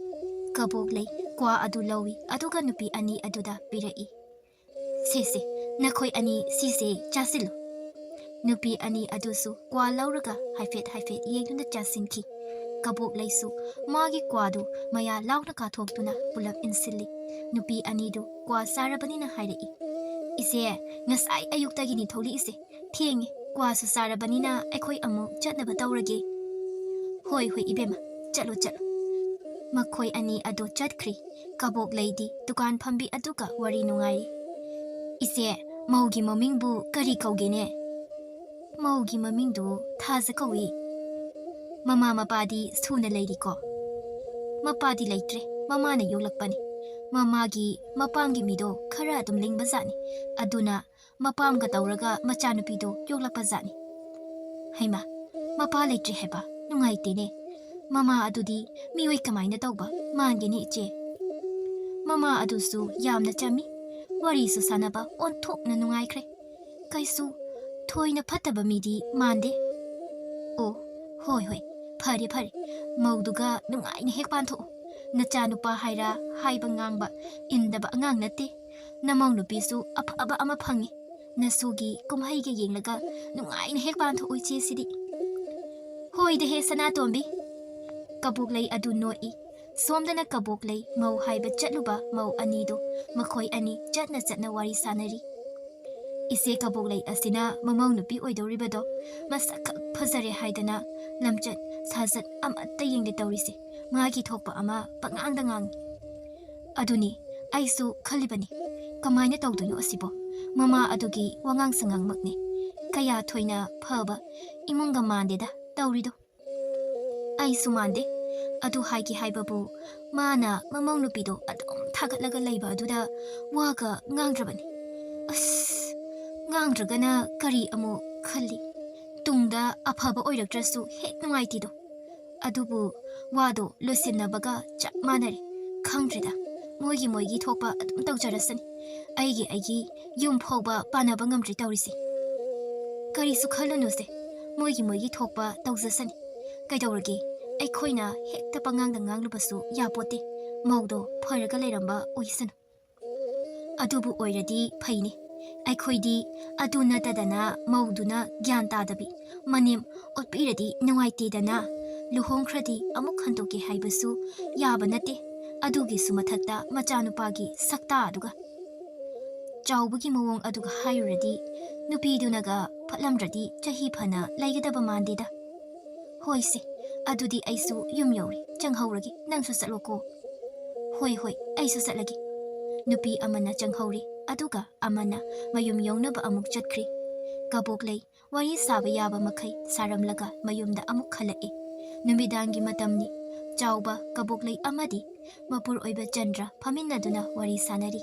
ꯀꯕꯣꯛꯂꯩ ꯀ꯭ꯋꯥ ꯑꯗꯨ ꯂꯧꯏ, ꯑꯗꯨꯒ ꯅꯨꯄꯤ ꯑꯅꯤ ꯑꯗꯨꯗ ꯄꯤꯔꯛꯏ꯫ "ꯁꯦ, ꯁꯦ, ꯅꯈꯣꯏ ꯑꯅꯤ ꯁꯤꯁꯦ ꯆꯥꯁꯤꯜꯂꯨ꯫" ꯅꯨꯄꯤ ꯑꯅꯤ ꯑꯗꯨꯁꯨ ꯀ꯭ꯋꯥ ꯂꯧꯔꯒ ꯍꯥꯏꯐꯦꯠ ꯍꯥꯏꯐꯦꯠ ꯌꯦꯡꯗꯨꯅ ꯆꯥꯁꯤꯟꯈꯤ꯫ ꯀꯕꯣꯛꯂꯩꯁꯨ ꯃꯥꯒꯤ ꯀ꯭ꯋꯥꯗꯨ ꯃꯌꯥ ꯂꯥꯎꯅ ꯀꯥꯊꯣꯛꯇꯨꯅ ꯄꯨꯂꯞ ꯏꯟꯁꯤꯜꯂꯤ꯫ ꯅꯨꯄꯤ ꯑꯅꯤꯗꯨ ꯀ꯭ꯋꯥ ꯆꯥꯔꯕꯅꯤꯅ ꯍꯥꯏꯔꯛꯏ, "ꯏꯆꯦ, ꯉꯁꯥꯏ ꯑꯌꯨꯛꯇꯒꯤꯅꯤ ꯊꯣꯛꯂꯛꯏꯁꯦ꯫ ꯊꯦꯡꯉꯦ, ꯀ꯭ꯋꯥꯁꯨ ꯆꯥꯔꯕꯅꯤꯅ ꯑꯩꯈꯣꯏ ꯑꯃꯨꯛ ꯆꯠꯅꯕ ꯇꯧꯔꯒꯦ꯫" "ꯍꯣꯏ, ꯍꯣꯏ, ꯏꯕꯦꯝꯃ, ꯆꯠꯂꯣ, ꯆꯠꯂꯣ꯫" ꯃꯈꯣꯏ ꯑꯅꯤ ꯑꯗꯨ ꯆꯠꯈ꯭ꯔꯤ꯫ ꯀꯕꯣꯛꯂꯩꯗꯤ ꯗꯨꯀꯥꯟ ꯐꯝꯕꯤ ꯑꯗꯨꯒ ꯋꯥꯔꯤ ꯅꯨꯡꯉꯥꯏꯔꯤ꯫ "ꯏꯆꯦ, ꯃꯧꯒꯤ ꯃꯃꯤꯡꯕꯨ ꯀꯔꯤ ꯀꯧꯒꯦꯅꯦ?" "ꯃꯧꯒꯤ ꯃꯃꯤꯡꯗꯨ ꯊꯥꯖ ꯀꯧꯏ꯫" "ꯃꯃꯥ ꯃꯄꯥꯗꯤ ꯁꯨꯅ ꯂꯩꯔꯤꯀꯣ?" "ꯃꯄꯥꯗꯤ ꯂꯩꯇ꯭ꯔꯦ, ꯃꯃꯥꯅ ꯌꯣꯛꯂꯛꯄꯅꯤ꯫ ꯃꯃꯥꯒꯤ ꯃꯄꯥꯝꯒꯤ ꯃꯤꯗꯣ ꯈꯔ ꯑꯗꯨꯝ ꯂꯤꯡꯕ ꯖꯥꯠꯅꯤ, ꯑꯗꯨꯅ ꯃꯄꯥꯝꯒ ꯇꯧꯔꯒ ꯃꯆꯥꯅꯨꯄꯤꯗꯣ ꯌꯣꯛꯂꯛꯄ ꯖꯥꯠꯅꯤ꯫" "ꯍꯩꯃꯥ, ꯃꯄꯥ ꯂꯩꯇ꯭ꯔꯦ ꯍꯥꯏꯕ? ꯅꯨꯡꯉꯥꯏꯇꯦꯅꯦ꯫ ꯃꯃꯥ ꯑꯗꯨꯗꯤ ꯃꯤꯑꯣꯏ ꯀꯃꯥꯏꯅ ꯇꯧꯕ ꯃꯥꯟꯒꯦꯅꯦ, ꯏꯆꯦ?" "ꯃꯃꯥ ꯑꯗꯨꯁꯨ ꯌꯥꯝꯅ ꯆꯝꯃꯤ, ꯋꯥꯔꯤꯁꯨ ꯁꯥꯟꯅꯕ ꯑꯣꯟꯊꯣꯛꯅ ꯅꯨꯡꯉꯥꯏꯈ꯭ꯔꯦ꯫ ꯀꯩꯁꯨ ꯊꯣꯏꯅ ꯐꯠꯇꯕ ꯃꯤꯗꯤ ꯃꯥꯟꯗꯦ꯫" "ꯑꯣ, ꯍꯣꯏ, ꯍꯣꯏ, ꯐꯔꯦ, ꯐꯔꯦ꯫ ꯃꯧꯗꯨꯒ ꯅꯨꯡꯉꯥꯏꯅ ꯍꯦꯛ ꯄꯥꯟꯊꯣꯛꯎ꯫ ꯅꯆꯥꯅꯨꯄꯥ ꯍꯥꯏꯔ ꯍꯥꯏꯕ ꯉꯥꯡꯕ ꯏꯟꯗꯕ ꯑꯉꯥꯡ ꯅꯠꯇꯦ꯫ ꯅꯃꯧ ꯅꯨꯄꯤꯁꯨ ꯑꯐꯕ ꯑꯃ ꯐꯪꯉꯤ꯫ ꯅꯁꯨꯒꯤ ꯀꯨꯝꯍꯩꯒ ꯌꯦꯡꯂꯒ ꯅꯨꯡꯉꯥꯏꯅ ꯍꯦꯛ ꯄꯥꯟꯊꯣꯛꯎ, ꯏꯆꯦꯁꯤꯗꯤ꯫" "ꯍꯣꯏꯗ ꯍꯦ, ꯁꯅꯥꯇꯣꯝꯕꯤ꯫" ꯀꯕꯣꯛꯂꯩ ꯑꯗꯨ ꯅꯣꯛꯏ꯫ ꯁꯣꯝꯗꯅ ꯀꯕꯣꯛꯂꯩ ꯃꯧ ꯍꯥꯏꯕ ꯆꯠꯂꯨꯕ ꯃꯧ ꯑꯅꯤꯗꯨ ꯃꯈꯣꯏ ꯑꯅꯤ ꯆꯠꯅ ꯆꯠꯅ ꯋꯥꯔꯤ ꯁꯥꯟꯅꯔꯤ꯫ "ꯏꯆꯦ ꯀꯕꯣꯛꯂꯩ ꯑꯁꯤꯅ ꯃꯃꯧ ꯅꯨꯄꯤ ꯑꯣꯏꯗꯧꯔꯤꯕꯗꯣ ꯃꯁꯛ ꯈꯛ ꯐꯖꯔꯦ ꯍꯥꯏꯗꯅ ꯂꯝꯆꯠ ꯁꯥꯖꯠ ꯑꯃꯠꯇ ꯌꯦꯡꯗꯦ ꯇꯧꯔꯤꯁꯦ꯫ ꯃꯥꯒꯤ ꯊꯣꯛꯄ ꯑꯃ ꯄꯉꯥꯡꯗ ꯉꯥꯡꯉꯤ꯫" "ꯑꯗꯨꯅꯤ ꯑꯩꯁꯨ ꯈꯜꯂꯤꯕꯅꯤ, ꯀꯃꯥꯏꯅ ꯇꯧꯗꯣꯏꯅꯣ ꯑꯁꯤꯕꯣ? ꯃꯃꯥ ꯑꯗꯨꯒꯤ ꯋꯥꯉꯥꯡ ꯁꯉꯥꯡꯃꯛꯅꯤ꯫ ꯀꯌꯥ ꯊꯣꯏꯅ ꯐꯕ ꯏꯃꯨꯡꯒ ꯃꯥꯟꯗꯦꯗ ꯇꯧꯔꯤꯗꯣ꯫" "ꯑꯩꯁꯨ ꯃꯥꯟꯗꯦ꯫ ꯑꯗꯨ ꯍꯥꯏꯒꯦ ꯍꯥꯏꯕꯕꯨ, ꯃꯥꯅ ꯃꯃꯧ ꯅꯨꯄꯤꯗꯣ ꯑꯗꯨꯝ ꯊꯥꯒꯠꯂꯒ ꯂꯩꯕ ꯑꯗꯨꯗ ꯋꯥꯒ ꯉꯥꯡꯗ꯭ꯔꯕꯅꯤ꯫ ꯑꯁ, ꯉꯥꯡꯗ꯭ꯔꯒꯅ ꯀꯔꯤ ꯑꯃꯨꯛ ꯈꯜꯂꯤ? ꯇꯨꯡꯗ ꯑꯐꯕ ꯑꯣꯏꯔꯛꯇ꯭ꯔꯁꯨ ꯍꯦꯛ ꯅꯨꯡꯉꯥꯏꯇꯦꯗꯣ꯫ ꯑꯗꯨꯕꯨ ꯋꯥꯗꯣ ꯂꯣꯏꯁꯤꯟꯅꯕꯒ ꯆꯞ ꯃꯥꯟꯅꯔꯦ꯫ ꯈꯪꯗ꯭ꯔꯦꯗ, ꯃꯣꯏꯒꯤ ꯃꯣꯏꯒꯤ ꯊꯣꯛꯄ ꯑꯗꯨꯝ ꯇꯧꯖꯔꯁꯅꯤ꯫ ꯑꯩꯒꯤ ꯑꯩꯒꯤ ꯌꯨꯝ ꯐꯥꯎꯕ ꯄꯥꯟꯅꯕ ꯉꯝꯗ꯭ꯔꯦ ꯇꯧꯔꯤꯁꯦ꯫ ꯀꯔꯤꯁꯨ ꯈꯜꯂꯨꯅꯨꯁꯦ, ꯃꯣꯏꯒꯤ ꯃꯣꯏꯒꯤ ꯊꯣꯛꯄ ꯇꯧꯖꯁꯅꯤ꯫ ꯀꯩꯗꯧꯔꯒꯦ? ꯑꯩꯈꯣꯏꯅ ꯍꯦꯛꯇ ꯄꯉꯥꯡꯗ ꯉꯥꯡꯂꯨꯕꯁꯨ ꯌꯥꯄꯣꯠꯇꯦ꯫ ꯃꯧꯗꯣ ꯐꯔꯒ ꯂꯩꯔꯝꯕ ꯑꯣꯏꯁꯅꯨ꯫ ꯑꯗꯨꯕꯨ ꯑꯣꯏꯔꯗꯤ ꯐꯩꯅꯦ꯫ ꯑꯩꯈꯣꯏꯗꯤ ꯑꯗꯨ ꯅꯠꯇꯗꯅ ꯃꯧꯗꯨꯅ ꯒ꯭ꯌꯥꯟ ꯇꯥꯗꯕꯤ ꯃꯅꯦꯝ ꯑꯣꯠꯄꯤꯔꯗꯤ ꯅꯨꯡꯉꯥꯏꯇꯦꯗꯅ꯫ ꯂꯨꯍꯣꯡꯈ꯭ꯔꯗꯤ ꯑꯃꯨꯛ ꯍꯟꯗꯣꯛꯀꯦ ꯍꯥꯏꯕꯁꯨ ꯌꯥꯕ ꯅꯠꯇꯦ꯫ ꯑꯗꯨꯒꯤꯁꯨ ꯃꯊꯛꯇ ꯃꯆꯥꯅꯨꯄꯥꯒꯤ ꯁꯛꯇꯥ ꯑꯗꯨꯒ꯫ ꯆꯥꯎꯕꯒꯤ ꯃꯑꯣꯡ ꯑꯗꯨꯒ ꯍꯥꯏꯔꯨꯔꯗꯤ ꯅꯨꯄꯤꯗꯨꯅꯒ ꯐꯠꯂꯝꯗ꯭ꯔꯗꯤ ꯆꯍꯤ ꯐꯅ ꯂꯩꯒꯗꯕ ꯃꯥꯟꯗꯦꯗ꯫ ꯍꯣꯏꯁꯦ, ꯑꯗꯨꯗꯤ ꯑꯩꯁꯨ ꯌꯨꯝ ꯌꯧꯔꯦ, ꯆꯪꯍꯧꯔꯒꯦ, ꯅꯪꯁꯨ ꯆꯠꯂꯣꯀꯣ꯫ ꯍꯣꯏ, ꯍꯣꯏ, ꯑꯩꯁꯨ ꯆꯠꯂꯒꯦ꯫ ꯅꯨꯄꯤ ꯑꯃꯅ ꯆꯪꯍꯧꯔꯦ, ꯑꯗꯨꯒ ꯑꯃꯅ ꯃꯌꯨꯝ ꯌꯧꯅꯕ ꯑꯃꯨꯛ ꯆꯠꯈ꯭ꯔꯦ꯫ ꯀꯕꯣꯛꯂꯩ ꯋꯥꯔꯤ ꯁꯥꯕ ꯌꯥꯕ ꯃꯈꯩ ꯁꯥꯔꯝꯂꯒ ꯃꯌꯨꯝꯗ ꯑꯃꯨꯛ ꯍꯜꯂꯛꯏ꯫ ꯅꯨꯃꯤꯗꯥꯡꯒꯤ ꯃꯇꯝꯅꯤ꯫ ꯆꯥꯎꯕ, ꯀꯕꯣꯛꯂꯩ ꯑꯃꯗꯤ ꯃꯄꯨꯔ ꯑꯣꯏꯕ ꯆꯟꯗ꯭ꯔ ꯐꯝꯃꯤꯟꯅꯗꯨꯅ ꯋꯥꯔꯤ ꯁꯥꯟꯅꯔꯤ꯫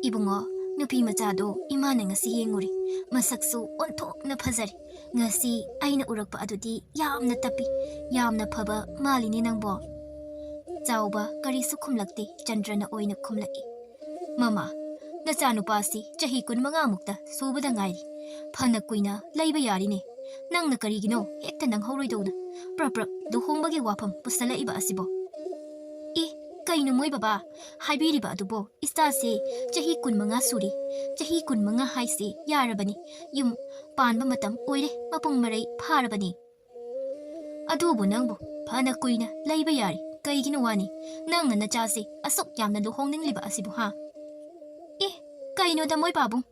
"ꯏꯕꯨꯡꯉꯣ, ꯅꯨꯄꯤ ꯃꯆꯥꯗꯣ ꯏꯃꯥꯅ ꯉꯁꯤ ꯌꯦꯡꯉꯨꯔꯦ꯫ ꯃꯁꯛꯁꯨ ꯑꯣꯟꯊꯣꯛꯅ ꯐꯖꯔꯦ꯫ ꯉꯁꯤ ꯑꯩꯅ ꯎꯔꯛꯄ ꯑꯗꯨꯗꯤ ꯌꯥꯝꯅ ꯇꯞꯄꯤ꯫ ꯌꯥꯝꯅ ꯐꯕ ꯃꯥꯜꯂꯤꯅꯦ ꯅꯪꯕꯣ?" ꯆꯥꯎꯕ ꯀꯔꯤꯁꯨ ꯈꯨꯝꯂꯛꯇꯦ, ꯆꯟꯗ꯭ꯔꯅ ꯑꯣꯏꯅ ꯈꯨꯝꯂꯛꯏ꯫ "ꯃꯃꯥ, ꯅꯆꯥꯅꯨꯄꯥꯁꯤ ꯆꯍꯤ ꯀꯨꯟꯃꯉꯥ ꯃꯨꯛꯇ ꯁꯨꯕꯗ ꯉꯥꯏꯔꯤ꯫ ꯐꯅ ꯀꯨꯏꯅ ꯂꯩꯕ ꯌꯥꯔꯤꯅꯦ꯫ ꯅꯪꯅ ꯀꯔꯤꯒꯤꯅꯣ ꯍꯦꯛꯇ ꯅꯪꯍꯧꯔꯣꯏꯗꯧꯅ ꯄ꯭ꯔꯞ ꯄ꯭ꯔꯞ ꯂꯨꯍꯣꯡꯕꯒꯤ ꯋꯥꯐꯝ ꯄꯨꯁꯜꯂꯛꯏꯕ ꯑꯁꯤꯕꯣ?" "ꯑꯦ, ꯀꯩꯅꯣ ꯃꯣꯏ ꯕꯕꯥ ꯍꯥꯏꯕꯤꯔꯤꯕ ꯑꯗꯨꯕꯣ? ꯏꯆꯥꯁꯦ ꯆꯍꯤ ꯀꯨꯟꯃꯉꯥ ꯁꯨꯔꯦ꯫ ꯆꯍꯤ ꯀꯨꯟꯃꯉꯥ ꯍꯥꯏꯁꯦ ꯌꯥꯔꯕꯅꯤ꯫ ꯌꯨꯝ ꯄꯥꯟꯕ ꯃꯇꯝ ꯑꯣꯏꯔꯦ, ꯃꯄꯨꯡ ꯃꯔꯩ ꯐꯥꯔꯕꯅꯤ꯫" "ꯑꯗꯨꯕꯨ ꯅꯪꯕꯨ ꯐꯅ ꯀꯨꯏꯅ ꯂꯩꯕ ꯌꯥꯔꯤ꯫ ꯀꯩꯒꯤꯅꯣ ꯋꯥꯅꯤ ꯅꯪꯅ ꯅꯆꯥꯁꯦ ꯑꯁꯨꯛ ꯌꯥꯝꯅ ꯂꯨꯍꯣꯡꯅꯤꯡꯂꯤꯕ ꯑꯁꯤꯕꯨ, ꯍꯥ?" "ꯑꯦ, ꯀꯩꯅꯣꯗ ꯃꯣꯏ ꯄꯥꯕꯨꯡ,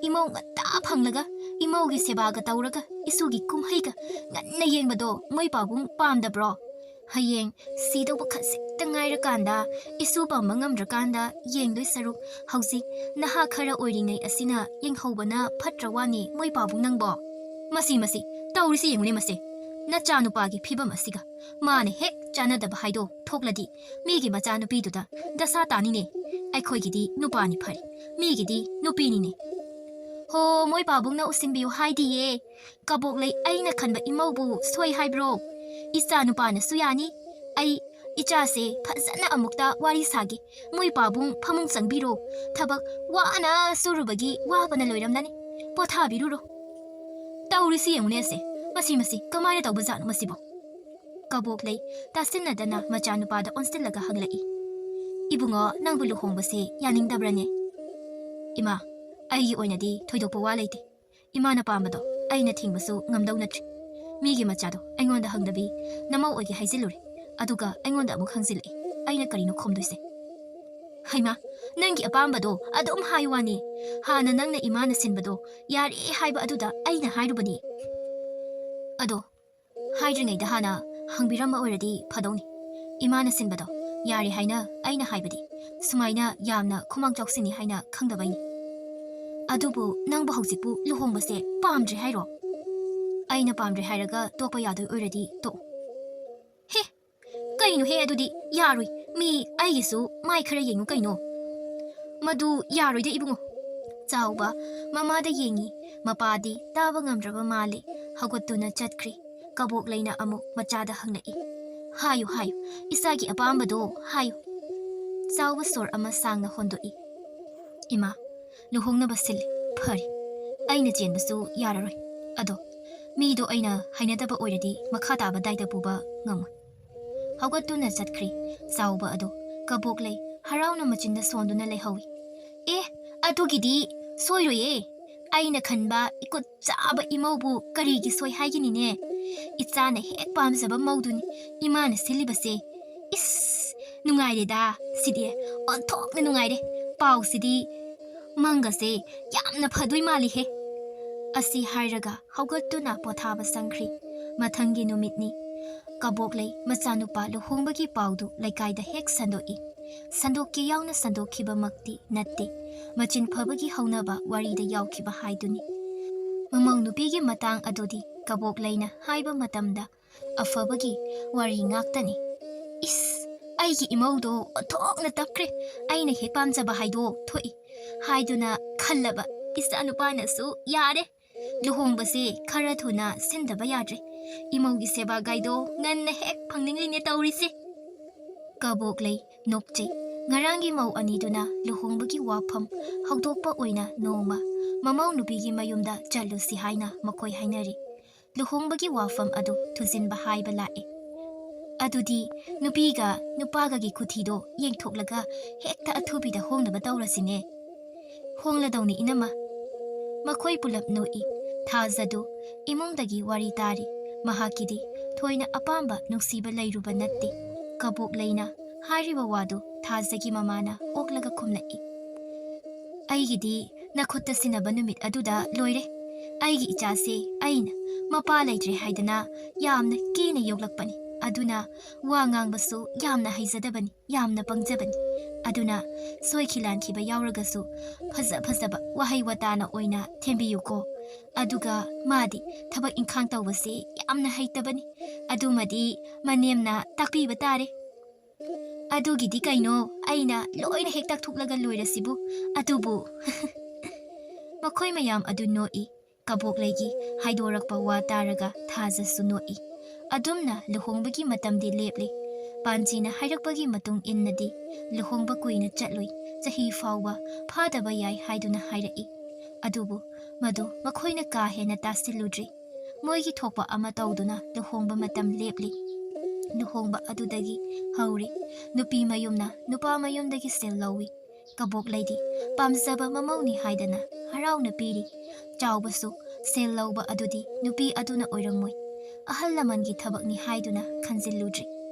ꯏꯃꯧ ꯉꯟꯇꯥ ꯐꯪꯂꯒ ꯏꯃꯧꯒꯤ ꯁꯦꯕꯥꯒ ꯇꯧꯔꯒ ꯏꯁꯨꯒꯤ ꯀꯨꯝꯍꯩꯒ ꯉꯟꯅ ꯌꯦꯡꯕꯗꯣ ꯃꯣꯏ ꯄꯥꯕꯨꯡ ꯄꯥꯝꯗꯕ꯭ꯔꯣ? ꯍꯌꯦꯡ ꯁꯤꯗꯧꯕ ꯈꯖꯤꯛꯇ ꯉꯥꯏꯔꯀꯥꯟꯗ, ꯏꯁꯨ ꯄꯥꯝꯕ ꯉꯝꯗ꯭ꯔꯀꯥꯟꯗ ꯌꯦꯡꯗꯣꯏ ꯁꯔꯨꯛ ꯍꯧꯖꯤꯛ ꯅꯍꯥ ꯈꯔ ꯑꯣꯏꯔꯤꯉꯩ ꯑꯁꯤꯅ ꯌꯦꯡꯍꯧꯕꯅ ꯐꯠꯇ꯭ꯔ ꯋꯥꯅꯤ ꯃꯣꯏ ꯄꯥꯕꯨꯡ ꯅꯪꯕꯣ?" "ꯃꯁꯤ, ꯃꯁꯤ, ꯇꯧꯔꯤꯁꯤ ꯌꯦꯡꯉꯨꯅꯦ ꯃꯁꯦ꯫ ꯅꯆꯥꯅꯨꯄꯥꯒꯤ ꯐꯤꯕꯝ ꯑꯁꯤꯒ ꯃꯥꯅ ꯍꯦꯛ ꯆꯥꯟꯅꯗꯕ ꯍꯥꯏꯗꯣ ꯊꯣꯛꯂꯗꯤ, ꯃꯤꯒꯤ ꯃꯆꯥꯅꯨꯄꯤꯗꯨꯗ ꯗꯁꯥ ꯇꯥꯅꯤꯅꯦ꯫ ꯑꯩꯈꯣꯏꯒꯤꯗꯤ ꯅꯨꯄꯥꯅꯤ ꯐꯔꯦ, ꯃꯤꯒꯤꯗꯤ ꯅꯨꯄꯤꯅꯤꯅꯦ꯫ ꯍꯣ, ꯃꯣꯏ ꯄꯥꯕꯨꯡꯅ ꯎꯁꯤꯟꯕꯤꯌꯨ ꯍꯥꯏꯗꯤꯌꯦ꯫ ꯀꯕꯣꯛꯂꯩ, ꯑꯩꯅ ꯈꯟꯕ ꯏꯃꯧꯕꯨ ꯁꯣꯏ ꯍꯥꯏꯕ꯭ꯔꯣ? ꯏꯆꯥ ꯅꯨꯄꯥꯅꯁꯨ ꯌꯥꯅꯤ꯫ ꯑꯩ ꯏꯆꯥꯁꯦ ꯐꯖꯅ ꯑꯃꯨꯛꯇ ꯋꯥꯔꯤ ꯁꯥꯒꯦ꯫ ꯃꯣꯏ ꯄꯥꯕꯨꯡ, ꯐꯃꯨꯡ ꯆꯪꯕꯤꯔꯣ꯫ ꯊꯕꯛ ꯋꯥꯅ ꯁꯨꯔꯨꯕꯒꯤ ꯋꯥꯕꯅ ꯂꯣꯏꯔꯝꯂꯅꯤ꯫ ꯄꯣꯊꯥꯕꯤꯔꯨꯔꯣ꯫ ꯇꯧꯔꯤꯁꯤ ꯌꯦꯡꯉꯨꯅꯦ ꯑꯁꯦ꯫ ꯃꯁꯤ, ꯃꯁꯤ ꯀꯃꯥꯏꯅ ꯇꯧꯕꯖꯥꯠꯅꯣ ꯃꯁꯤꯕꯣ? ꯀꯕꯣꯛꯂꯩ ꯇꯥꯁꯤꯟꯅꯗꯅ ꯃꯆꯥꯅꯨꯄꯥꯗ ꯑꯣꯟꯁꯤꯜꯂꯒ ꯍꯪꯂꯛꯏ꯫ "ꯏꯕꯨꯡꯉꯣ, ꯅꯪꯕꯨ ꯂꯨꯍꯣꯡꯕꯁꯦ ꯌꯥꯅꯤꯡꯗꯕ꯭ꯔꯅꯦ?" "ꯏꯃꯥ, ꯑꯩꯒꯤ ꯑꯣꯏꯅꯗꯤ ꯊꯣꯏꯗꯣꯛꯄ ꯋꯥ ꯂꯩꯇꯦ꯫ ꯏꯃꯥꯅ ꯄꯥꯝꯕꯗꯣ ꯑꯩꯅ ꯊꯤꯡꯕꯁꯨ ꯉꯝꯗꯧ ꯅꯠꯇ꯭ꯔꯦ꯫ ꯃꯤꯒꯤ ꯃꯆꯥꯗꯣ ꯑꯩꯉꯣꯟꯗ ꯍꯪꯗꯕꯤ ꯅꯃꯧ ꯑꯣꯏꯒꯦ ꯍꯥꯏꯖꯤꯜꯂꯨꯔꯦ꯫ ꯑꯗꯨꯒ ꯑꯩꯉꯣꯟꯗ ꯑꯃꯨꯛ ꯍꯪꯖꯤꯜꯂꯛꯑꯦ꯫ ꯑꯩꯅ ꯀꯔꯤꯅꯣ ꯈꯨꯝꯗꯣꯏꯁꯦ?" "ꯍꯩꯃꯥ, ꯅꯪꯒꯤ ꯑꯄꯥꯝꯕꯗꯣ ꯑꯗꯨꯝ ꯍꯥꯏ ꯋꯥꯅꯤ꯫ ꯍꯥꯟꯅ ꯅꯪꯅ ꯏꯃꯥꯅ ꯁꯤꯟꯕꯗꯣ ꯌꯥꯔꯦ ꯍꯥꯏꯕ ꯑꯗꯨꯗ ꯑꯩꯅ ꯍꯥꯏꯔꯨꯕꯅꯤ꯫ ꯑꯗꯣ ꯍꯥꯏꯗ꯭ꯔꯤꯉꯩꯗ ꯍꯥꯟꯅ ꯍꯪꯕꯤꯔꯝꯕ ꯑꯣꯏꯔꯗꯤ ꯐꯗꯧꯅꯤ꯫ ꯏꯃꯥꯅ ꯁꯤꯟꯕꯗꯣ ꯌꯥꯔꯦ ꯍꯥꯏꯅ ꯑꯩꯅ ꯍꯥꯏꯕꯗꯤ ꯁꯨꯃꯥꯏꯅ ꯌꯥꯝꯅ ꯈꯨꯃꯥꯡ ꯆꯥꯎꯁꯤꯟꯅꯤ ꯍꯥꯏꯅ ꯈꯪꯗꯕꯩꯅꯤ꯫ ꯑꯗꯨꯕꯨ ꯅꯪꯕꯨ ꯍꯧꯖꯤꯛꯄꯨ ꯂꯨꯍꯣꯡꯕꯁꯦ ꯄꯥꯝꯗ꯭ꯔꯦ ꯍꯥꯏꯔꯣ? ꯑꯩꯅ ꯄꯥꯝꯗ꯭ꯔꯦ ꯍꯥꯏꯔꯒ ꯇꯣꯛꯄ ꯌꯥꯗꯣꯏ ꯑꯣꯏꯔꯗꯤ ꯇꯣꯛꯎ꯫" "ꯍꯦ, ꯀꯩꯅꯣꯍꯦ? ꯑꯗꯨꯗꯤ ꯌꯥꯔꯣꯏ꯫ ꯃꯤ ꯑꯩꯒꯤꯁꯨ ꯃꯥꯏ ꯈꯔ ꯌꯦꯡꯉꯨ ꯀꯩꯅꯣ꯫" "ꯃꯗꯨ ꯌꯥꯔꯣꯏꯗ ꯏꯕꯨꯡꯉꯣ꯫" ꯆꯥꯎꯕ ꯃꯃꯥꯗ ꯌꯦꯡꯉꯤ꯫ ꯃꯄꯥꯗꯤ ꯇꯥꯕ ꯉꯝꯗ꯭ꯔꯕ ꯃꯥꯜꯂꯤ꯫ ꯍꯧꯒꯠꯇꯨꯅ ꯆꯠꯈ꯭ꯔꯤ꯫ ꯀꯕꯣꯛꯂꯩꯅ ꯑꯃꯨꯛ ꯃꯆꯥꯗ ꯍꯪꯂꯛꯏ꯫ "ꯍꯥꯏꯌꯨ, ꯍꯥꯏꯌꯨ, ꯏꯆꯥꯒꯤ ꯑꯄꯥꯝꯕꯗꯣ ꯍꯥꯏꯌꯨ꯫" ꯆꯥꯎꯕ ꯁꯣꯔ ꯑꯃ ꯁꯥꯡꯅ ꯍꯣꯟꯗꯣꯛꯏ꯫ "ꯏꯃꯥ, ꯂꯨꯍꯣꯡꯅꯕ ꯁꯤꯜꯂꯤ꯫ ꯐꯔꯦ, ꯑꯩꯅ ꯆꯦꯟꯕꯁꯨ ꯌꯥꯔꯔꯣꯏ꯫ ꯑꯗꯣ ꯃꯤꯗꯣ ꯑꯩꯅ ꯍꯩꯅꯗꯕ ꯑꯣꯏꯔꯗꯤ ꯃꯈꯥ ꯇꯥꯕ ꯗꯥꯏꯇ ꯄꯨꯕ ꯉꯝꯃꯣꯏ꯫" ꯍꯧꯒꯠꯇꯨꯅ ꯆꯠꯈ꯭ꯔꯤ꯫ ꯆꯥꯎꯕ ꯑꯗꯨ ꯀꯕꯣꯛꯂꯩ ꯍꯔꯥꯎꯅ ꯃꯆꯤꯟꯗ ꯁꯣꯟꯗꯨꯅ ꯂꯩꯍꯧꯏ꯫ "ꯑꯦ, ꯑꯗꯨꯒꯤꯗꯤ ꯁꯣꯏꯔꯣꯏꯌꯦ꯫ ꯑꯩꯅ ꯈꯟꯕ ꯏꯀꯨꯠ ꯆꯥꯕ ꯏꯃꯧꯕꯨ ꯀꯔꯤꯒꯤ ꯁꯣꯏ ꯍꯥꯏꯒꯅꯤꯅꯦ? ꯏꯆꯥꯅ ꯍꯦꯛ ꯄꯥꯝꯖꯕ ꯃꯧꯗꯨꯅꯤ ꯏꯃꯥꯅ ꯁꯤꯜꯂꯤꯕꯁꯦ꯫ ꯏꯁ, ꯅꯨꯡꯉꯥꯏꯔꯦꯗ ꯁꯤꯗꯤ, ꯑꯣꯟꯊꯣꯛꯅ ꯅꯨꯡꯉꯥꯏꯔꯦ꯫ ꯄꯥꯎꯁꯤꯗꯤ ꯃꯪꯒꯁꯦ ꯌꯥꯝꯅ ꯐꯗꯣꯏ ꯃꯥꯜꯂꯤꯍꯦ꯫" ꯑꯁꯤ ꯍꯥꯏꯔꯒ ꯍꯧꯒꯠꯇꯨꯅ ꯄꯣꯊꯥꯕ ꯆꯪꯈ꯭ꯔꯤ꯫ ꯃꯊꯪꯒꯤ ꯅꯨꯃꯤꯠꯅꯤ꯫ ꯀꯕꯣꯛꯂꯩ ꯃꯆꯥꯅꯨꯄꯥ ꯂꯨꯍꯣꯡꯕꯒꯤ ꯄꯥꯎꯗꯨ ꯂꯩꯀꯥꯏꯗ ꯍꯦꯛ ꯁꯟꯗꯣꯛꯏ꯫ ꯁꯟꯗꯣꯛꯀꯦ ꯌꯥꯎꯅ ꯁꯟꯗꯣꯛꯈꯤꯕꯃꯛꯇꯤ ꯅꯠꯇꯦ꯫ ꯃꯆꯤꯟ ꯐꯕꯒꯤ ꯍꯧꯅꯕ ꯋꯥꯔꯤꯗ ꯌꯥꯎꯈꯤꯕ ꯍꯥꯏꯗꯨꯅꯤ꯫ ꯃꯃꯧ ꯅꯨꯄꯤꯒꯤ ꯃꯇꯥꯡ ꯑꯗꯨꯗꯤ ꯀꯕꯣꯛꯂꯩꯅ ꯍꯥꯏꯕ ꯃꯇꯝꯗ ꯑꯐꯕꯒꯤ ꯋꯥꯔꯤ ꯉꯥꯛꯇꯅꯤ꯫ "ꯏꯁ, ꯑꯩꯒꯤ ꯏꯃꯧꯗꯣ ꯑꯣꯟꯊꯣꯛꯅ ꯇꯞꯈ꯭ꯔꯦ, ꯑꯩꯅ ꯍꯦꯛ ꯄꯥꯝꯖꯕ ꯍꯥꯏꯗꯣ ꯊꯣꯛꯏ" ꯍꯥꯏꯗꯨꯅ ꯈꯜꯂꯕ ꯏꯆꯥꯅꯨꯄꯥꯅꯁꯨ "ꯌꯥꯔꯦ, ꯂꯨꯍꯣꯡꯕꯁꯦ ꯈꯔ ꯊꯨꯅ ꯁꯤꯟꯗꯕ ꯌꯥꯗ꯭ꯔꯦ, ꯏꯃꯧꯒꯤ ꯁꯦꯕꯥꯒꯥꯏꯗꯣ ꯉꯟꯅ ꯍꯦꯛ ꯐꯪꯅꯤꯡꯂꯤꯅꯦ ꯇꯧꯔꯤꯁꯦ"꯫ ꯀꯕꯣꯛꯂꯩ ꯅꯣꯛꯆꯩ꯫ ꯉꯔꯥꯡꯒꯤ ꯃꯧ ꯑꯅꯤꯗꯨꯅ ꯂꯨꯍꯣꯡꯕꯒꯤ ꯋꯥꯐꯝ ꯍꯧꯗꯣꯛꯄ ꯑꯣꯏꯅ ꯅꯣꯡꯃ ꯃꯃꯧ ꯅꯨꯄꯤꯒꯤ ꯃꯌꯨꯝꯗ ꯆꯠꯂꯨꯁꯤ ꯍꯥꯏꯅ ꯃꯈꯣꯏ ꯍꯥꯏꯅꯔꯤ꯫ ꯂꯨꯍꯣꯡꯕꯒꯤ ꯋꯥꯐꯝ ꯑꯗꯨ ꯊꯨꯖꯤꯟꯕ ꯍꯥꯏꯕ ꯂꯥꯛꯑꯦ꯫ "ꯑꯗꯨꯗꯤ ꯅꯨꯄꯤꯒ ꯅꯨꯄꯥꯒꯒꯤ ꯈꯨꯊꯤꯗꯣ ꯌꯦꯡꯊꯣꯛꯂꯒ ꯍꯦꯛꯇ ꯑꯊꯨꯕꯤꯗ ꯍꯣꯡꯅꯕ ꯇꯧꯔꯁꯤꯅꯦ"꯫ "ꯍꯣꯡꯂꯗꯧꯅꯤ ꯏꯅꯝꯃ"꯫ ꯃꯈꯣꯏ ꯄꯨꯂꯞ ꯅꯣꯛꯏ꯫ ꯊꯥꯖꯗꯨ ꯏꯃꯨꯡꯗꯒꯤ ꯋꯥꯔꯤ ꯇꯥꯔꯤ꯫ ꯃꯍꯥꯛꯀꯤꯗꯤ ꯊꯣꯏꯅ ꯑꯄꯥꯝꯕ ꯅꯨꯡꯁꯤꯕ ꯂꯩꯔꯨꯕ ꯅꯠꯇꯦ꯫ ꯀꯕꯣꯛꯂꯩꯅ ꯍꯥꯏꯔꯤꯕ ꯋꯥꯗꯨ ꯊꯥꯖꯒꯤ ꯃꯃꯥꯅ ꯑꯣꯛꯂꯒ ꯈꯨꯝꯂꯛꯏ꯫ "ꯑꯩꯒꯤꯗꯤ ꯅꯈꯨꯠꯇ ꯁꯤꯟꯅꯕ ꯅꯨꯃꯤꯠ ꯑꯗꯨꯗ ꯂꯣꯏꯔꯦ꯫ ꯑꯩꯒꯤ ꯏꯆꯥꯁꯦ ꯑꯩꯅ ꯃꯄꯥ ꯂꯩꯇ꯭ꯔꯦ ꯍꯥꯏꯗꯅ ꯌꯥꯝꯅ ꯀꯦꯅ ꯌꯣꯛꯂꯛꯄꯅꯤ꯫ ꯑꯗꯨꯅ ꯋꯥ ꯉꯥꯡꯕꯁꯨ ꯌꯥꯝꯅ ꯍꯩꯖꯗꯕꯅꯤ, ꯌꯥꯝꯅ ꯄꯪꯖꯕꯅꯤ꯫ ꯑꯗꯨꯅ ꯁꯣꯏꯈꯤ ꯂꯥꯟꯈꯤꯕ ꯌꯥꯎꯔꯒꯁꯨ ꯐꯖ ꯐꯖꯕ ꯋꯥꯍꯩ ꯋꯥꯇꯥꯅ ꯑꯣꯏꯅ ꯊꯦꯝꯕꯤꯌꯨꯀꯣ꯫ ꯑꯗꯨꯒ ꯃꯥꯗꯤ ꯊꯕꯛ ꯏꯪꯈꯥꯡ ꯇꯧꯕꯁꯦ ꯌꯥꯝꯅ ꯍꯩꯇꯕꯅꯤ꯫ ꯑꯗꯨꯃꯗꯤ ꯃꯅꯦꯝꯅ ꯇꯥꯛꯄꯤꯕ ꯇꯥꯔꯦ"꯫ "ꯑꯗꯨꯒꯤꯗꯤ ꯀꯩꯅꯣ, ꯑꯩꯅ ꯂꯣꯏꯅ ꯍꯦꯛ ꯇꯥꯛꯊꯣꯛꯂꯒ ꯂꯣꯏꯔꯁꯤꯕꯨ꯫ ꯑꯗꯨꯕꯨ" ꯃꯈꯣꯏ ꯃꯌꯥꯝ ꯑꯗꯨ ꯅꯣꯛꯏ꯫ ꯀꯕꯣꯛꯂꯩꯒꯤ ꯍꯥꯏꯗꯣꯔꯛꯄ ꯋꯥ ꯇꯥꯔꯒ ꯊꯥꯖꯁꯨ ꯅꯣꯛꯏ꯫ ꯑꯗꯨꯝꯅ ꯂꯨꯍꯣꯡꯕꯒꯤ ꯃꯇꯝꯗꯤ ꯂꯦꯞꯂꯤ꯫ ꯄꯥꯟꯖꯤꯅ ꯍꯥꯏꯔꯛꯄꯒꯤ ꯃꯇꯨꯡ ꯏꯟꯅꯗꯤ ꯂꯨꯍꯣꯡꯕ ꯀꯨꯏꯅ ꯆꯠꯂꯣꯏ, ꯆꯍꯤ ꯐꯥꯎꯕ ꯐꯥꯗꯕ ꯌꯥꯏ ꯍꯥꯏꯗꯨꯅ ꯍꯥꯏꯔꯛꯏ꯫ ꯑꯗꯨꯕꯨ ꯃꯗꯨ ꯃꯈꯣꯏꯅ ꯀꯥ ꯍꯦꯟꯅ ꯇꯥꯁꯤꯜꯂꯨꯗ꯭ꯔꯤ꯫ ꯃꯣꯏꯒꯤ ꯊꯣꯛꯄ ꯑꯃ ꯇꯧꯗꯨꯅ ꯂꯨꯍꯣꯡꯕ ꯃꯇꯝ ꯂꯦꯞꯂꯤ꯫ ꯂꯨꯍꯣꯡꯕ ꯑꯗꯨꯗꯒꯤ ꯍꯧꯔꯤ꯫ ꯅꯨꯄꯤ ꯃꯌꯨꯝꯅ ꯅꯨꯄꯥ ꯃꯌꯨꯝꯗꯒꯤ ꯁꯦꯜ ꯂꯧꯏ꯫ ꯀꯕꯣꯛꯂꯩꯗꯤ ꯄꯥꯝꯖꯕ ꯃꯃꯧꯅꯤ ꯍꯥꯏꯗꯅ ꯍꯔꯥꯎꯅ ꯄꯤꯔꯤ꯫ ꯆꯥꯎꯕꯁꯨ ꯁꯦꯜ ꯂꯧꯕ ꯑꯗꯨꯗꯤ ꯅꯨꯄꯤ ꯑꯗꯨꯅ ꯑꯣꯏꯔꯝꯃꯣꯏ꯫ ꯑꯍꯜ ꯂꯃꯟꯒꯤ ꯊꯕꯛꯅꯤ ꯍꯥꯏꯗꯨꯅ ꯈꯟꯖꯤꯜꯂꯨꯗ꯭ꯔꯤ꯫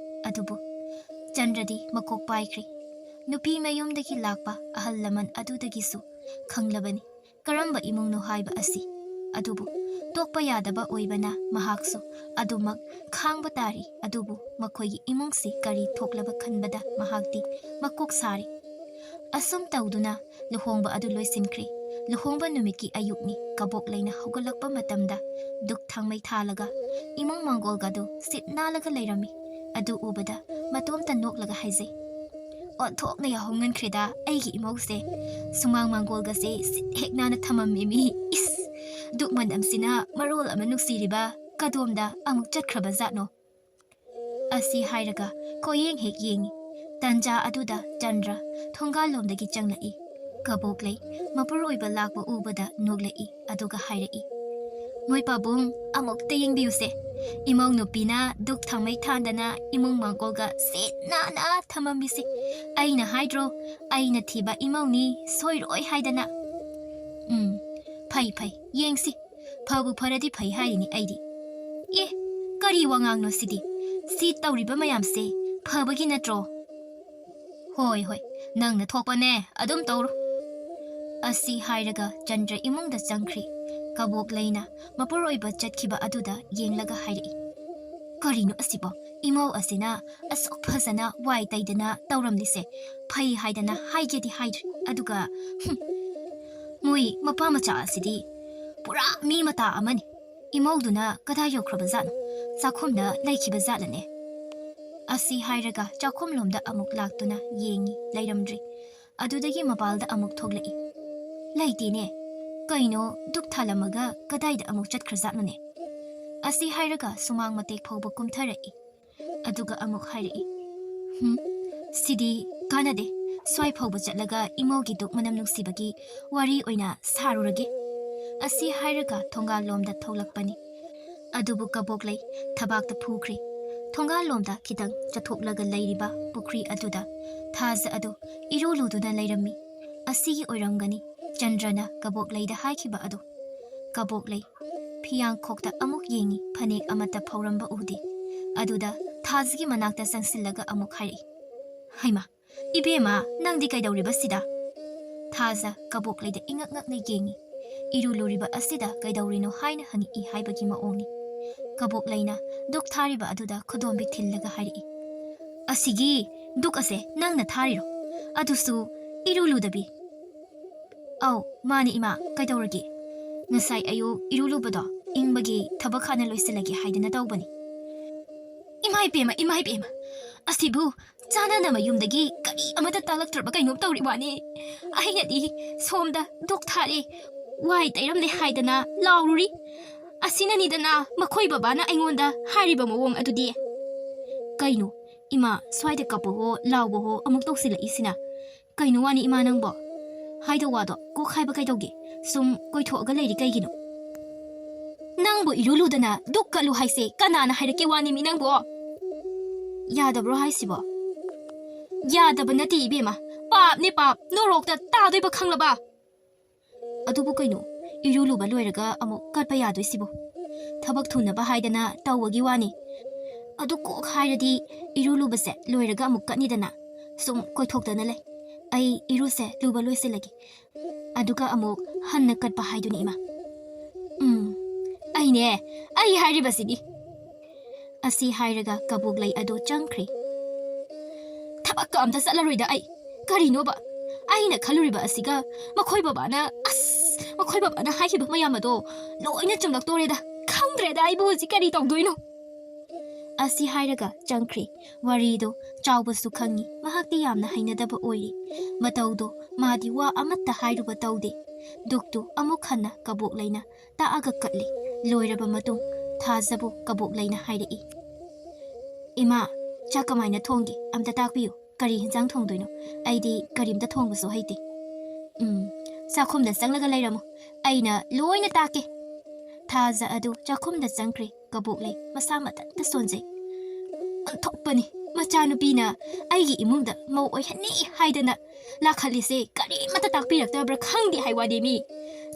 ꯑꯗꯨꯕꯨ ꯆꯟꯗ꯭ꯔꯗꯤ ꯃꯀꯣꯛ ꯄꯥꯏꯈ꯭ꯔꯦ꯫ ꯅꯨꯄꯤ ꯃꯌꯨꯝꯗꯒꯤ ꯂꯥꯛꯄ ꯑꯍꯜ ꯂꯃꯟ ꯑꯗꯨꯗꯒꯤꯁꯨ ꯈꯪꯂꯕꯅꯤ ꯀꯔꯝꯕ ꯏꯃꯨꯡꯅꯣ ꯍꯥꯏꯕ ꯑꯁꯤ꯫ ꯑꯗꯨꯕꯨ ꯇꯣꯛꯄ ꯌꯥꯗꯕ ꯑꯣꯏꯕꯅ ꯃꯍꯥꯛꯁꯨ ꯑꯗꯨꯃꯛ ꯈꯥꯡꯕ ꯇꯥꯔꯤ꯫ ꯑꯗꯨꯕꯨ ꯃꯈꯣꯏꯒꯤ ꯏꯃꯨꯡꯁꯤ ꯀꯔꯤ ꯊꯣꯛꯂꯕ ꯈꯟꯕꯗ ꯃꯍꯥꯛꯇꯤ ꯃꯀꯣꯛ ꯁꯥꯔꯤ꯫ ꯑꯁꯨꯝ ꯇꯧꯗꯨꯅ ꯂꯨꯍꯣꯡꯕ ꯑꯗꯨ ꯂꯣꯏꯁꯤꯟꯈ꯭ꯔꯦ꯫ ꯂꯨꯍꯣꯡꯕ ꯅꯨꯃꯤꯠꯀꯤ ꯑꯌꯨꯛꯅꯤ꯫ ꯀꯕꯣꯛꯂꯩꯅ ꯍꯧꯒꯠꯂꯛꯄ ꯃꯇꯝꯗ ꯙꯨꯛ ꯊꯥꯡꯃꯩ ꯊꯥꯜꯂꯒ ꯏꯃꯧ ꯃꯥꯡꯒꯣꯜꯒꯗꯨ ꯁꯤꯠ ꯅꯥꯜꯂꯒ ꯂꯩꯔꯝꯃꯤ꯫ ꯑꯗꯨ ꯎꯕꯗ ꯃꯇꯣꯝꯇ ꯅꯣꯛꯂꯒ ꯍꯥꯏꯖꯩ, "ꯑꯣꯟꯊꯣꯛꯅ ꯌꯥꯍꯧ ꯉꯟꯈ꯭ꯔꯦꯗ ꯑꯩꯒꯤ ꯏꯃꯧꯁꯦ꯫ ꯁꯨꯃꯥꯡ ꯃꯥꯡꯒꯣꯜꯒꯁꯦ ꯁꯤꯠ ꯍꯦꯛ ꯅꯥꯟꯅ ꯊꯝꯃꯝꯃꯤꯃꯤ꯫ ꯏꯁ! ꯙꯨꯛ ꯃꯅꯝꯁꯤꯅ ꯃꯔꯣꯜ ꯑꯃ ꯅꯨꯡꯁꯤꯔꯤꯕ꯫ ꯀꯗꯣꯝꯗ ꯑꯃꯨꯛ ꯆꯠꯈ꯭ꯔꯕ ꯖꯥꯠꯅꯣ?" ꯑꯁꯤ ꯍꯥꯏꯔꯒ ꯀꯣꯌꯦꯡ ꯍꯦꯛ ꯌꯦꯡꯉꯤ꯫ ꯇꯟꯖꯥ ꯑꯗꯨꯗ ꯆꯟꯗ꯭ꯔ ꯊꯣꯡꯒꯥꯜꯂꯣꯝꯗꯒꯤ ꯆꯪꯂꯛꯏ꯫ ꯀꯕꯣꯛꯂꯩ ꯃꯄꯨꯔꯣꯏꯕ ꯂꯥꯛꯄ ꯎꯕꯗ ꯅꯣꯛꯂꯛꯏ, ꯑꯗꯨꯒ ꯍꯥꯏꯔꯛꯏ, "ꯃꯣꯏ ꯄꯥꯕꯨꯡ, ꯑꯃꯨꯛꯇ ꯌꯦꯡꯕꯤꯌꯨꯁꯦ꯫ ꯏꯃꯧ ꯅꯨꯄꯤꯅ ꯙꯨꯛ ꯊꯥꯡꯃꯩ ꯊꯥꯟꯗꯅ ꯏꯃꯨꯡ ꯃꯥꯡꯒꯣꯜꯒ ꯁꯤꯠ ꯅꯥꯟꯅ ꯊꯝꯃꯝꯃꯤꯁꯦ꯫ ꯑꯩꯅ ꯍꯥꯏꯗ꯭ꯔꯣ, ꯑꯩꯅ ꯊꯤꯕ ꯏꯃꯧꯅꯤ, ꯁꯣꯏꯔꯣꯏ ꯍꯥꯏꯗꯅ꯫ ꯎꯝ, ꯐꯩ ꯐꯩ, ꯌꯦꯡꯁꯤ꯫ ꯐꯕꯨ ꯐꯔꯗꯤ ꯐꯩ ꯍꯥꯏꯔꯤꯅꯤ ꯑꯩꯗꯤ꯫ ꯑꯦ, ꯀꯔꯤ ꯋꯥꯉꯥꯡꯅꯣ ꯁꯤꯗꯤ? ꯁꯤ ꯇꯧꯔꯤꯕ ꯃꯌꯥꯝꯁꯦ ꯐꯕꯒꯤ ꯅꯠꯇ꯭ꯔꯣ? ꯍꯣꯏ ꯍꯣꯏ, ꯅꯪꯅ ꯊꯣꯛꯄꯅꯦ, ꯑꯗꯨꯝ ꯇꯧꯔꯣ꯫" ꯑꯁꯤ ꯍꯥꯏꯔꯒ ꯆꯟꯗ꯭ꯔ ꯏꯃꯨꯡꯗ ꯆꯪꯈ꯭ꯔꯤ꯫ ꯀꯕꯣꯛꯂꯩꯅ ꯃꯄꯨꯔꯣꯏꯕ ꯆꯠꯈꯤꯕ ꯑꯗꯨꯗ ꯌꯦꯡꯂꯒ ꯍꯥꯏꯔꯛꯏ, "ꯀꯔꯤꯅꯣ ꯑꯁꯤꯕꯣ? ꯏꯃꯧ ꯑꯁꯤꯅ ꯑꯁꯨꯛ ꯐꯖꯅ ꯋꯥꯏ ꯇꯩꯗꯅ ꯇꯧꯔꯝꯂꯤꯁꯦ ꯐꯩ ꯍꯥꯏꯗꯅ ꯍꯥꯏꯒꯦꯗꯤ ꯍꯥꯏꯗ꯭ꯔꯤ, ꯑꯗꯨꯒ, ꯍꯨꯝ, ꯃꯣꯏ ꯃꯄꯥ ꯃꯆꯥ ꯑꯁꯤꯗꯤ ꯄꯨꯔꯥ ꯃꯤ ꯃꯇꯥ ꯑꯃꯅꯤ꯫ ꯏꯃꯧꯗꯨꯅ ꯀꯗꯥꯏ ꯌꯧꯈ꯭ꯔꯕ ꯖꯥꯠꯅꯣ? ꯆꯥꯛꯈꯨꯝꯗ ꯂꯩꯈꯤꯕ ꯖꯥꯠꯂꯅꯦ?" ꯑꯁꯤ ꯍꯥꯏꯔꯒ ꯆꯥꯛꯈꯨꯝꯂꯣꯝꯗ ꯑꯃꯨꯛ ꯂꯥꯛꯇꯨꯅ ꯌꯦꯡꯉꯤ, ꯂꯩꯔꯝꯗ꯭ꯔꯤ꯫ ꯑꯗꯨꯗꯒꯤ ꯃꯄꯥꯜꯗ ꯑꯃꯨꯛ ꯊꯣꯛꯂꯛꯏ꯫ "ꯂꯩꯇꯦꯅꯦ꯫ ꯀꯩꯅꯣ, ꯙꯨꯛ ꯊꯥꯜꯂꯝꯃꯒ ꯀꯗꯥꯏꯗ ꯑꯃꯨꯛ ꯆꯠꯈ꯭ꯔꯖꯥꯠꯅꯣꯅꯦ?" ꯑꯁꯤ ꯍꯥꯏꯔꯒ ꯁꯨꯃꯥꯡ ꯃꯇꯦꯛ ꯐꯥꯎꯕ ꯀꯨꯝꯊꯔꯛꯏ꯫ ꯑꯗꯨꯒ ꯑꯃꯨꯛ ꯍꯥꯏꯔꯛꯏ, "ꯍꯨꯝ, ꯁꯤꯗꯤ ꯀꯥꯟꯅꯗꯦ꯫ ꯁ꯭ꯋꯥꯏ ꯐꯥꯎꯕ ꯆꯠꯂꯒ ꯏꯃꯧꯒꯤ ꯙꯨꯛ ꯃꯅꯝ ꯅꯨꯡꯁꯤꯕꯒꯤ ꯋꯥꯔꯤ ꯑꯣꯏꯅ ꯁꯥꯔꯨꯔꯒꯦ꯫" ꯑꯁꯤ ꯍꯥꯏꯔꯒ ꯊꯣꯡꯒꯥꯜꯂꯣꯝꯗ ꯊꯣꯛꯂꯛꯄꯅꯤ꯫ ꯑꯗꯨꯕꯨ ꯀꯕꯣꯛꯂꯩ ꯊꯕꯥꯛꯇ ꯐꯨꯈ꯭ꯔꯦ꯫ ꯊꯣꯡꯒꯥꯜꯂꯣꯝꯗ ꯈꯤꯇꯪ ꯆꯠꯊꯣꯛꯂꯒ ꯂꯩꯔꯤꯕ ꯄꯨꯈ꯭ꯔꯤ ꯑꯗꯨꯗ ꯊꯥꯖ ꯑꯗꯨ ꯏꯔꯨ ꯂꯨꯗꯨꯅ ꯂꯩꯔꯝꯃꯤ꯫ ꯑꯁꯤꯒꯤ ꯑꯣꯏꯔꯝꯒꯅꯤ ꯆꯟꯗ꯭ꯔꯅ ꯀꯕꯣꯛꯂꯩꯗ ꯍꯥꯏꯈꯤꯕ ꯑꯗꯨ꯫ ꯀꯕꯣꯛꯂꯩ ꯐꯤꯌꯥꯡꯈꯣꯛꯇ ꯑꯃꯨꯛ ꯌꯦꯡꯉꯤ, ꯐꯅꯦꯛ ꯑꯃꯠꯇ ꯐꯧꯔꯝꯕ ꯎꯗꯦ꯫ ꯑꯗꯨꯗ ꯊꯥꯖꯒꯤ ꯃꯅꯥꯛꯇ ꯆꯪꯁꯤꯜꯂꯒ ꯑꯃꯨꯛ ꯍꯥꯏꯔꯛꯏ, "ꯍꯩꯃꯥ, ꯏꯕꯦꯝꯃ, ꯅꯪꯗꯤ ꯀꯩꯗꯧꯔꯤꯕ ꯁꯤꯗ?" ꯊꯥꯖ ꯀꯕꯣꯛꯂꯩꯗ ꯏꯉꯛ ꯉꯛꯅ ꯌꯦꯡꯉꯤ꯫ ꯏꯔꯨ ꯂꯨꯔꯤꯕ ꯑꯁꯤꯗ ꯀꯩꯗꯧꯔꯤꯅꯣ ꯍꯥꯏꯅ ꯍꯪꯉꯛꯏ ꯍꯥꯏꯕꯒꯤ ꯃꯑꯣꯡꯅꯤ꯫ ꯀꯕꯣꯛꯂꯩꯅ ꯙꯨꯛ ꯊꯥꯔꯤꯕ ꯑꯗꯨꯗ ꯈꯨꯗꯣꯝꯕꯤ ꯊꯤꯜꯂꯒ ꯍꯥꯏꯔꯛꯏ, "ꯑꯁꯤꯒꯤ ꯙꯨꯛ ꯑꯁꯦ ꯅꯪꯅ ꯊꯥꯔꯤꯔꯣ? ꯑꯗꯨꯁꯨ ꯏꯔꯨ ꯂꯨꯗꯕꯤ?" ꯑꯧ, ꯃꯥꯅꯤ ꯏꯃꯥ, ꯀꯩꯗꯧꯔꯒꯦ? ꯉꯁꯥꯏ ꯑꯌꯨꯛ ꯏꯔꯨ ꯂꯨꯕꯗꯣ ꯏꯪꯕꯒꯤ ꯊꯕꯛ ꯍꯥꯟꯅ ꯂꯣꯏꯁꯤꯜꯂꯒꯦ ꯍꯥꯏꯗꯅ ꯇꯧꯕꯅꯤ꯫ ꯏꯃꯥ ꯏꯕꯦꯝꯃ, ꯏꯃꯥ ꯏꯕꯦꯝꯃ, ꯑꯁꯤꯕꯨ ꯆꯥꯅꯅꯕ ꯌꯨꯝꯗꯒꯤ ꯀꯔꯤ ꯑꯃꯠꯇ ꯇꯥꯛꯂꯛꯇ꯭ꯔꯕ ꯀꯩꯅꯣꯝ ꯇꯧꯔꯤ ꯋꯥꯅꯤ꯫ ꯑꯩꯅꯗꯤ ꯁꯣꯝꯗ ꯗꯨꯛ ꯊꯥꯔꯦ, ꯋꯥꯏ ꯇꯩꯔꯝꯂꯦ ꯍꯥꯏꯗꯅ ꯂꯥꯎꯔꯨꯔꯤ꯫ ꯑꯁꯤꯅꯅꯤꯗꯅ ꯃꯈꯣꯏ ꯕꯕꯥꯅ ꯑꯩꯉꯣꯟꯗ ꯍꯥꯏꯔꯤꯕ ꯃꯑꯣꯡ ꯑꯗꯨꯗꯤ꯫ ꯀꯩꯅꯣ, ꯏꯃꯥ, ꯁ꯭ꯋꯥꯏꯗ ꯀꯞꯄꯍꯣ ꯂꯥꯎꯕꯍꯣ ꯑꯃꯨꯛ ꯇꯧꯁꯤꯜꯂꯛꯏꯁꯤꯅ? ꯀꯩꯅꯣ ꯋꯥꯅꯤ ꯏꯃꯥ ꯅꯪꯕꯣ? ꯍꯥꯏꯗꯧ ꯋꯥꯗꯣ ꯀꯣꯛ ꯍꯥꯏꯕ ꯀꯩꯗꯧꯒꯦ? ꯁꯨꯝ ꯀꯣꯏꯊꯣꯛꯑꯒ ꯂꯩꯔꯤ ꯀꯩꯒꯤꯅꯣ? ꯅꯪꯕꯨ ꯏꯔꯨ ꯂꯨꯗꯅ ꯗꯨꯛ ꯀꯠꯂꯨ ꯍꯥꯏꯁꯦ ꯀꯅꯥꯅ ꯍꯥꯏꯔꯛꯀꯦ ꯋꯥꯅꯤ ꯃꯤ ꯅꯪꯕꯣ? ꯌꯥꯗꯕ꯭ꯔꯣ ꯍꯥꯏꯁꯤꯕꯣ? ꯌꯥꯗꯕ ꯅꯠꯇꯦ ꯏꯕꯦꯝꯃ, ꯄꯥꯞꯅꯦ ꯄꯥꯞ, ꯅꯣꯔꯣꯛꯇ ꯇꯥꯗꯣꯏꯕ ꯈꯪꯂꯕ? ꯑꯗꯨꯕꯨ ꯀꯩꯅꯣ, ꯏꯔꯨ ꯂꯨꯕ ꯂꯣꯏꯔꯒ ꯑꯃꯨꯛ ꯀꯠꯄ ꯌꯥꯗꯣꯏꯁꯤꯕꯨ? ꯊꯕꯛ ꯊꯨꯅꯕ ꯍꯥꯏꯗꯅ ꯇꯧꯕꯒꯤ ꯋꯥꯅꯤ꯫ ꯑꯗꯨ ꯀꯣꯛ ꯍꯥꯏꯔꯗꯤ ꯏꯔꯨ ꯂꯨꯕꯁꯦ ꯂꯣꯏꯔꯒ ꯑꯃꯨꯛ ꯀꯠꯅꯤꯗꯅ꯫ ꯁꯨꯝ ꯀꯣꯏꯊꯣꯛꯇꯅ ꯂꯩ꯫ ꯑꯩ ꯏꯔꯨꯁꯦ ꯂꯨꯕ ꯂꯣꯏꯁꯤꯜꯂꯒꯦ, ꯑꯗꯨꯒ ꯑꯃꯨꯛ ꯍꯟꯅ ꯀꯠꯄ ꯍꯥꯏꯗꯨꯅꯤ ꯏꯃꯥ꯫ ꯎꯝ, ꯑꯩꯅꯦ, ꯑꯩ ꯍꯥꯏꯔꯤꯕꯁꯤꯗꯤ꯫ ꯑꯁꯤ ꯍꯥꯏꯔꯒ ꯀꯕꯣꯛꯂꯩ ꯑꯗꯨ ꯆꯪꯈ꯭ꯔꯦ꯫ ꯊꯕꯛꯀ ꯑꯝꯇ ꯆꯠꯂꯔꯣꯏꯗ ꯑꯩ꯫ ꯀꯔꯤꯅꯣꯕ? ꯑꯩꯅ ꯈꯜꯂꯨꯔꯤꯕ ꯑꯁꯤꯒ ꯃꯈꯣꯏ ꯕꯕꯥꯅ, ꯑꯁ, ꯃꯈꯣꯏ ꯕꯕꯥꯅ ꯍꯥꯏꯈꯤꯕ ꯃꯌꯥꯝ ꯑꯗꯣ ꯂꯣꯏꯅ ꯆꯨꯝꯂꯛꯇꯣꯔꯦꯗ꯫ ꯈꯪꯗ꯭ꯔꯦꯗ ꯑꯩꯕꯨ ꯍꯧꯖꯤꯛ ꯀꯔꯤ ꯇꯧꯗꯣꯏꯅꯣ꯫ ꯑꯁꯤ ꯍꯥꯏꯔꯒ ꯆꯪꯈ꯭ꯔꯦ꯫ ꯋꯥꯔꯤꯗꯣ ꯆꯥꯎꯕꯁꯨ ꯈꯪꯉꯤ, ꯃꯍꯥꯛꯇꯤ ꯌꯥꯝꯅ ꯍꯩꯅꯗꯕ ꯑꯣꯏꯔꯤ꯫ ꯃꯇꯧꯗꯣ ꯃꯥꯗꯤ ꯋꯥ ꯑꯃꯠꯇ ꯍꯥꯏꯔꯨꯕ ꯇꯧꯗꯦ꯫ ꯗꯨꯛꯇꯨ ꯑꯃꯨꯛ ꯍꯟꯅ ꯀꯕꯣꯛꯂꯩꯅ ꯇꯥꯛꯑꯒ ꯀꯠꯂꯤ꯫ ꯂꯣꯏꯔꯕ ꯃꯇꯨꯡ ꯊꯥꯖꯕꯨ ꯀꯕꯣꯛꯂꯩꯅ ꯍꯥꯏꯔꯛꯏ, "ꯏꯃꯥ, ꯆꯥꯛ ꯀꯃꯥꯏꯅ ꯊꯣꯡꯒꯦ? ꯑꯝꯇ ꯇꯥꯛꯄꯤꯌꯨ꯫ ꯀꯔꯤ ꯍꯤꯟꯖꯥꯡ ꯊꯣꯡꯗꯣꯏꯅꯣ? ꯑꯩꯗꯤ ꯀꯔꯤꯝꯇ ꯊꯣꯡꯕꯁꯨ ꯍꯩꯇꯦ꯫" "ꯎꯝ, ꯆꯥꯛꯈꯨꯝꯗ ꯆꯪꯂꯒ ꯂꯩꯔꯝꯃꯨ, ꯑꯩꯅ ꯂꯣꯏꯅ ꯇꯥꯛꯀꯦ꯫" ꯊꯥꯖ ꯑꯗꯨ ꯆꯥꯛꯈꯨꯝꯗ ꯆꯪꯈ꯭ꯔꯦ꯫ ꯀꯕꯣꯛꯂꯩ ꯃꯁꯥ ꯃꯊꯟꯇ ꯁꯣꯟꯖꯩ꯫ ꯑꯣꯟꯊꯣꯛꯄꯅꯤ, ꯃꯆꯥꯅꯨꯄꯤꯅ ꯑꯩꯒꯤ ꯏꯃꯨꯡꯗ ꯃꯧ ꯑꯣꯏꯍꯟꯅꯤ ꯍꯥꯏꯗꯅ ꯂꯥꯛꯍꯜꯂꯤꯁꯦ ꯀꯔꯤꯃꯠꯇ ꯇꯥꯛꯄꯤꯔꯛꯇꯕ꯭ꯔꯥ ꯈꯪꯗꯦ ꯍꯥꯏ ꯋꯥꯅꯦ ꯃꯤ꯫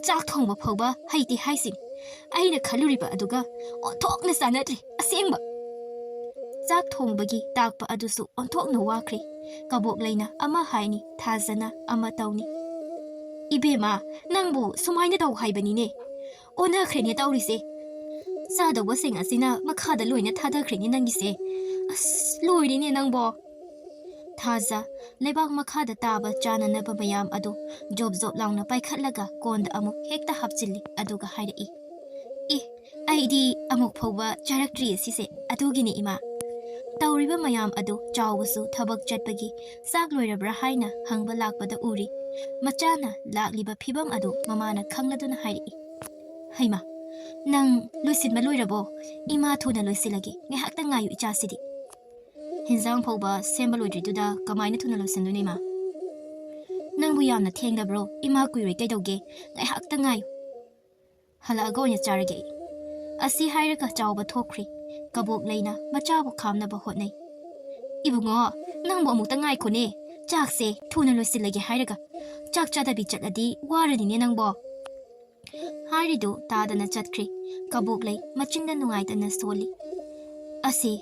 ꯆꯥꯛ ꯊꯣꯡꯕ ꯐꯥꯎꯕ ꯍꯩꯇꯦ ꯍꯥꯏꯁꯤꯅꯤ꯫ ꯑꯩꯅ ꯈꯜꯂꯨꯔꯤꯕ ꯑꯗꯨꯒ ꯑꯣꯟꯊꯣꯛꯅ ꯆꯥꯟꯅꯗ꯭ꯔꯦ ꯑꯁꯦꯡꯕ꯫ ꯆꯥꯛ ꯊꯣꯡꯕꯒꯤ ꯇꯥꯛꯄ ꯑꯗꯨꯁꯨ ꯑꯣꯟꯊꯣꯛꯅ ꯋꯥꯈ꯭ꯔꯦ꯫ ꯀꯕꯣꯛꯂꯩꯅ ꯑꯃ ꯍꯥꯏꯅꯤ, ꯊꯥꯖꯅ ꯑꯃ ꯇꯧꯅꯤ꯫ "ꯏꯕꯦꯝꯃ, ꯅꯪꯕꯨ ꯁꯨꯃꯥꯏꯅ ꯇꯧ ꯍꯥꯏꯕꯅꯤꯅꯦ꯫ ꯑꯣꯟꯅꯈ꯭ꯔꯦꯅꯦ ꯇꯧꯔꯤꯁꯦ꯫ ꯆꯥꯗꯧꯕꯁꯤꯡ ꯑꯁꯤꯅ ꯃꯈꯥꯗ ꯂꯣꯏꯅ ꯊꯥꯗꯈ꯭ꯔꯦꯅꯦ ꯅꯪꯒꯤꯁꯦ꯫ ꯑꯁ, ꯂꯣꯏꯔꯦꯅꯦ ꯅꯪꯕꯣ꯫" ꯊꯥꯖ ꯂꯩꯕꯥꯛ ꯃꯈꯥꯗ ꯇꯥꯕ ꯆꯥꯅꯅꯕ ꯃꯌꯥꯝ ꯑꯗꯨ ꯖꯣꯞ ꯖꯣꯞ ꯂꯥꯎꯅ ꯄꯥꯏꯈꯠꯂꯒ ꯀꯣꯟꯗ ꯑꯃꯨꯛ ꯍꯦꯛꯇ ꯍꯥꯞꯆꯤꯜꯂꯤ, ꯑꯗꯨꯒ ꯍꯥꯏꯔꯛꯏ, "ꯑꯦ, ꯑꯩꯗꯤ ꯑꯃꯨꯛ ꯐꯥꯎꯕ ꯆꯥꯔꯛꯇ꯭ꯔꯤ ꯁꯤꯁꯦ, ꯑꯗꯨꯒꯤꯅꯤ ꯏꯃꯥ꯫" ꯇꯧꯔꯤꯕ ꯃꯌꯥꯝ ꯑꯗꯨ ꯆꯥꯎꯕꯁꯨ ꯊꯕꯛ ꯆꯠꯄꯒꯤ ꯆꯥꯛ ꯂꯣꯏꯔꯕ꯭ꯔꯥ ꯍꯥꯏꯅ ꯍꯪꯕ ꯂꯥꯛꯄꯗ ꯎꯔꯤ꯫ ꯃꯆꯥꯅ ꯂꯥꯛꯂꯤꯕ ꯐꯤꯕꯝ ꯑꯗꯨ ꯃꯃꯥꯅ ꯈꯪꯂꯗꯨꯅ ꯍꯥꯏꯔꯛꯏ, "ꯍꯩꯃꯥ, ꯅꯪ ꯂꯣꯏꯁꯤꯟꯕ ꯂꯣꯏꯔꯕꯣ? ꯏꯃꯥ ꯊꯨꯅ ꯂꯣꯏꯁꯤꯜꯂꯒꯦ, ꯉꯥꯏꯍꯥꯛꯇ ꯉꯥꯏꯌꯨ ꯏꯆꯥꯁꯤꯗꯤ꯫ ꯍꯤꯟꯖꯥꯡ ꯐꯥꯎꯕ ꯁꯦꯝꯕ ꯂꯣꯏꯗ꯭ꯔꯤꯗꯨꯗ ꯀꯃꯥꯏꯅ ꯊꯨꯅ ꯂꯣꯏꯁꯤꯟꯗꯣꯏꯅꯣ ꯏꯃꯥ? ꯅꯪꯕꯨ ꯌꯥꯝꯅ ꯊꯦꯡꯂꯕ꯭ꯔꯣ? ꯏꯃꯥ ꯀꯨꯏꯔꯣꯏ, ꯀꯩꯗꯧꯒꯦ? ꯉꯥꯏꯍꯥꯛꯇ ꯉꯥꯏꯌꯨ꯫ ꯍꯜꯂꯛꯑꯒ ꯑꯣꯏꯅ ꯆꯥꯔꯒꯦ ꯑꯩ꯫" ꯑꯁꯤ ꯍꯥꯏꯔꯒ ꯆꯥꯎꯕ ꯊꯣꯛꯈ꯭ꯔꯦ꯫ ꯀꯕꯣꯛ ꯂꯩꯅ ꯃꯆꯥꯕꯨ ꯈꯥꯝꯅꯕ ꯍꯣꯠꯅꯩ꯫ "ꯏꯕꯨꯡꯉꯣ, ꯅꯪꯕꯨ ꯑꯃꯨꯛꯇ ꯉꯥꯏꯈꯣꯅꯦ꯫ ꯆꯥꯛꯁꯦ ꯊꯨꯅ ꯂꯣꯏꯁꯤꯜꯂꯒꯦ ꯍꯥꯏꯔꯒ ꯆꯥꯛ ꯆꯥꯗꯕꯤ ꯆꯠꯂꯗꯤ ꯋꯥꯔꯅꯤꯅꯦ ꯅꯪꯕꯣ꯫" ꯍꯥꯏꯔꯤꯗꯨ ꯇꯥꯗꯅ ꯆꯠꯈ꯭ꯔꯦ꯫ ꯀꯕꯣꯛ ꯂꯩ ꯃꯆꯤꯟꯗ ꯅꯨꯡꯉꯥꯏꯇꯅ ꯁꯣꯜꯂꯤ꯫ "ꯑꯁꯤ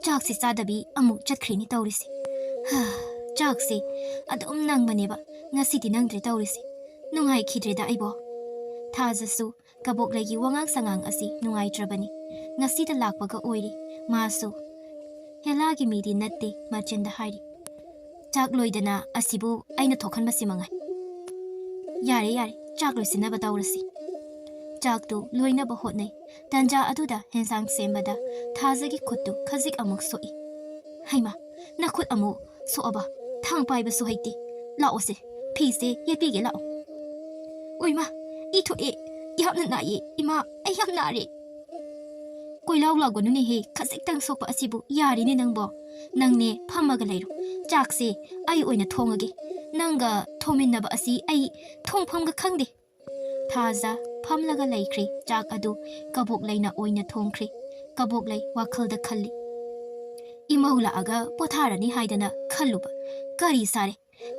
ꯆꯥꯛꯁꯤ ꯆꯥꯗꯕꯤ ꯑꯃꯨꯛ ꯆꯠꯈ꯭ꯔꯦꯅꯦ ꯇꯧꯔꯤꯁꯦ꯫ ꯍꯥ, ꯆꯥꯛꯁꯦ ꯑꯗꯨꯝ ꯅꯪꯕꯅꯦꯕ, ꯉꯁꯤꯗꯤ ꯅꯪꯗ꯭ꯔꯦ ꯇꯧꯔꯤꯁꯦ꯫ ꯅꯨꯡꯉꯥꯏꯈꯤꯗ꯭ꯔꯦꯗ ꯑꯩꯕꯣ꯫" ꯊꯥꯖꯁꯨ ꯀꯕꯣꯛ ꯂꯩꯒꯤ ꯋꯥꯉꯥꯡ ꯁꯉꯥꯡ ꯑꯁꯤ ꯅꯨꯡꯉꯥꯏꯇ꯭ꯔꯕꯅꯤ꯫ ꯉꯁꯤꯇ ꯂꯥꯛꯄꯒ ꯑꯣꯏꯔꯤ꯫ ꯃꯥꯁꯨ ꯍꯦꯂꯥꯒꯤ ꯃꯤꯗꯤ ꯅꯠꯇꯦ, ꯃꯆꯤꯟꯗ ꯍꯥꯏꯔꯤ, "ꯆꯥꯛ ꯂꯣꯏꯗꯅ ꯑꯁꯤꯕꯨ ꯑꯩꯅ ꯊꯣꯛꯍꯟꯕꯁꯤ ꯃꯉꯥꯏ꯫ ꯌꯥꯔꯦ, ꯌꯥꯔꯦ, ꯆꯥꯛ ꯂꯣꯏꯁꯤꯟꯅꯕ ꯇꯧꯔꯁꯤ꯫" ꯆꯥꯛꯇꯨ ꯂꯣꯏꯅꯕ ꯍꯣꯠꯅꯩ꯫ ꯇꯟꯖꯥ ꯑꯗꯨꯗ ꯍꯦꯟꯁꯥꯡ ꯁꯦꯝꯕꯗ ꯊꯥꯖꯒꯤ ꯈꯨꯠꯇꯨ ꯈꯖꯤꯛ ꯑꯃꯨꯛ ꯁꯣꯛꯏ꯫ "ꯍꯩꯃꯥ, ꯅꯈꯨꯠ ꯑꯃꯨꯛ ꯁꯣꯛꯑꯕ? ꯊꯥꯡ ꯄꯥꯏꯕꯁꯨ ꯍꯩꯇꯦ꯫ ꯂꯥꯛꯑꯣꯁꯦ, ꯐꯤꯁꯦ ꯌꯦꯠꯄꯤꯒꯦ ꯂꯥꯛꯑꯣ꯫" "ꯑꯣꯏꯃꯥ, ꯏ ꯊꯣꯛꯑꯦ, ꯌꯥꯝꯅ ꯅꯥꯏꯌꯦ, ꯏꯃꯥ, ꯑꯩ ꯌꯥꯝ ꯅꯥꯔꯦ꯫" "ꯀꯣꯏꯂꯥꯎ ꯂꯥꯎꯒꯅꯨꯅꯦꯍꯦ, ꯈꯖꯤꯛꯇꯪ ꯁꯣꯛꯄ ꯑꯁꯤꯕꯨ ꯌꯥꯔꯤꯅꯦ ꯅꯪꯕꯣ꯫ ꯅꯪꯅꯦ ꯐꯝꯃꯒ ꯂꯩꯔꯣ, ꯆꯥꯛꯁꯦ ꯑꯩ ꯑꯣꯏꯅ ꯊꯣꯡꯉꯒꯦ꯫ ꯅꯪꯒ ꯊꯣꯡꯃꯤꯟꯅꯕ ꯑꯁꯤ ꯑꯩ ꯊꯣꯡꯐꯝꯒ ꯈꯪꯗꯦ꯫" ꯊꯥꯖ ꯐꯝꯂꯒ ꯂꯩꯈ꯭ꯔꯦ꯫ ꯆꯥꯛ ꯑꯗꯨ ꯀꯕꯣꯛ ꯂꯩꯅ ꯑꯣꯏꯅ ꯊꯣꯡꯈ꯭ꯔꯦ꯫ ꯀꯕꯣꯛ ꯂꯩ ꯋꯥꯈꯜꯗ ꯈꯜꯂꯤ, "ꯏꯃꯧ ꯂꯥꯛꯑꯒ ꯄꯣꯊꯥꯔꯅꯤ ꯍꯥꯏꯗꯅ ꯈꯜꯂꯨꯕ, ꯀꯔꯤ ꯁꯥꯔꯦ?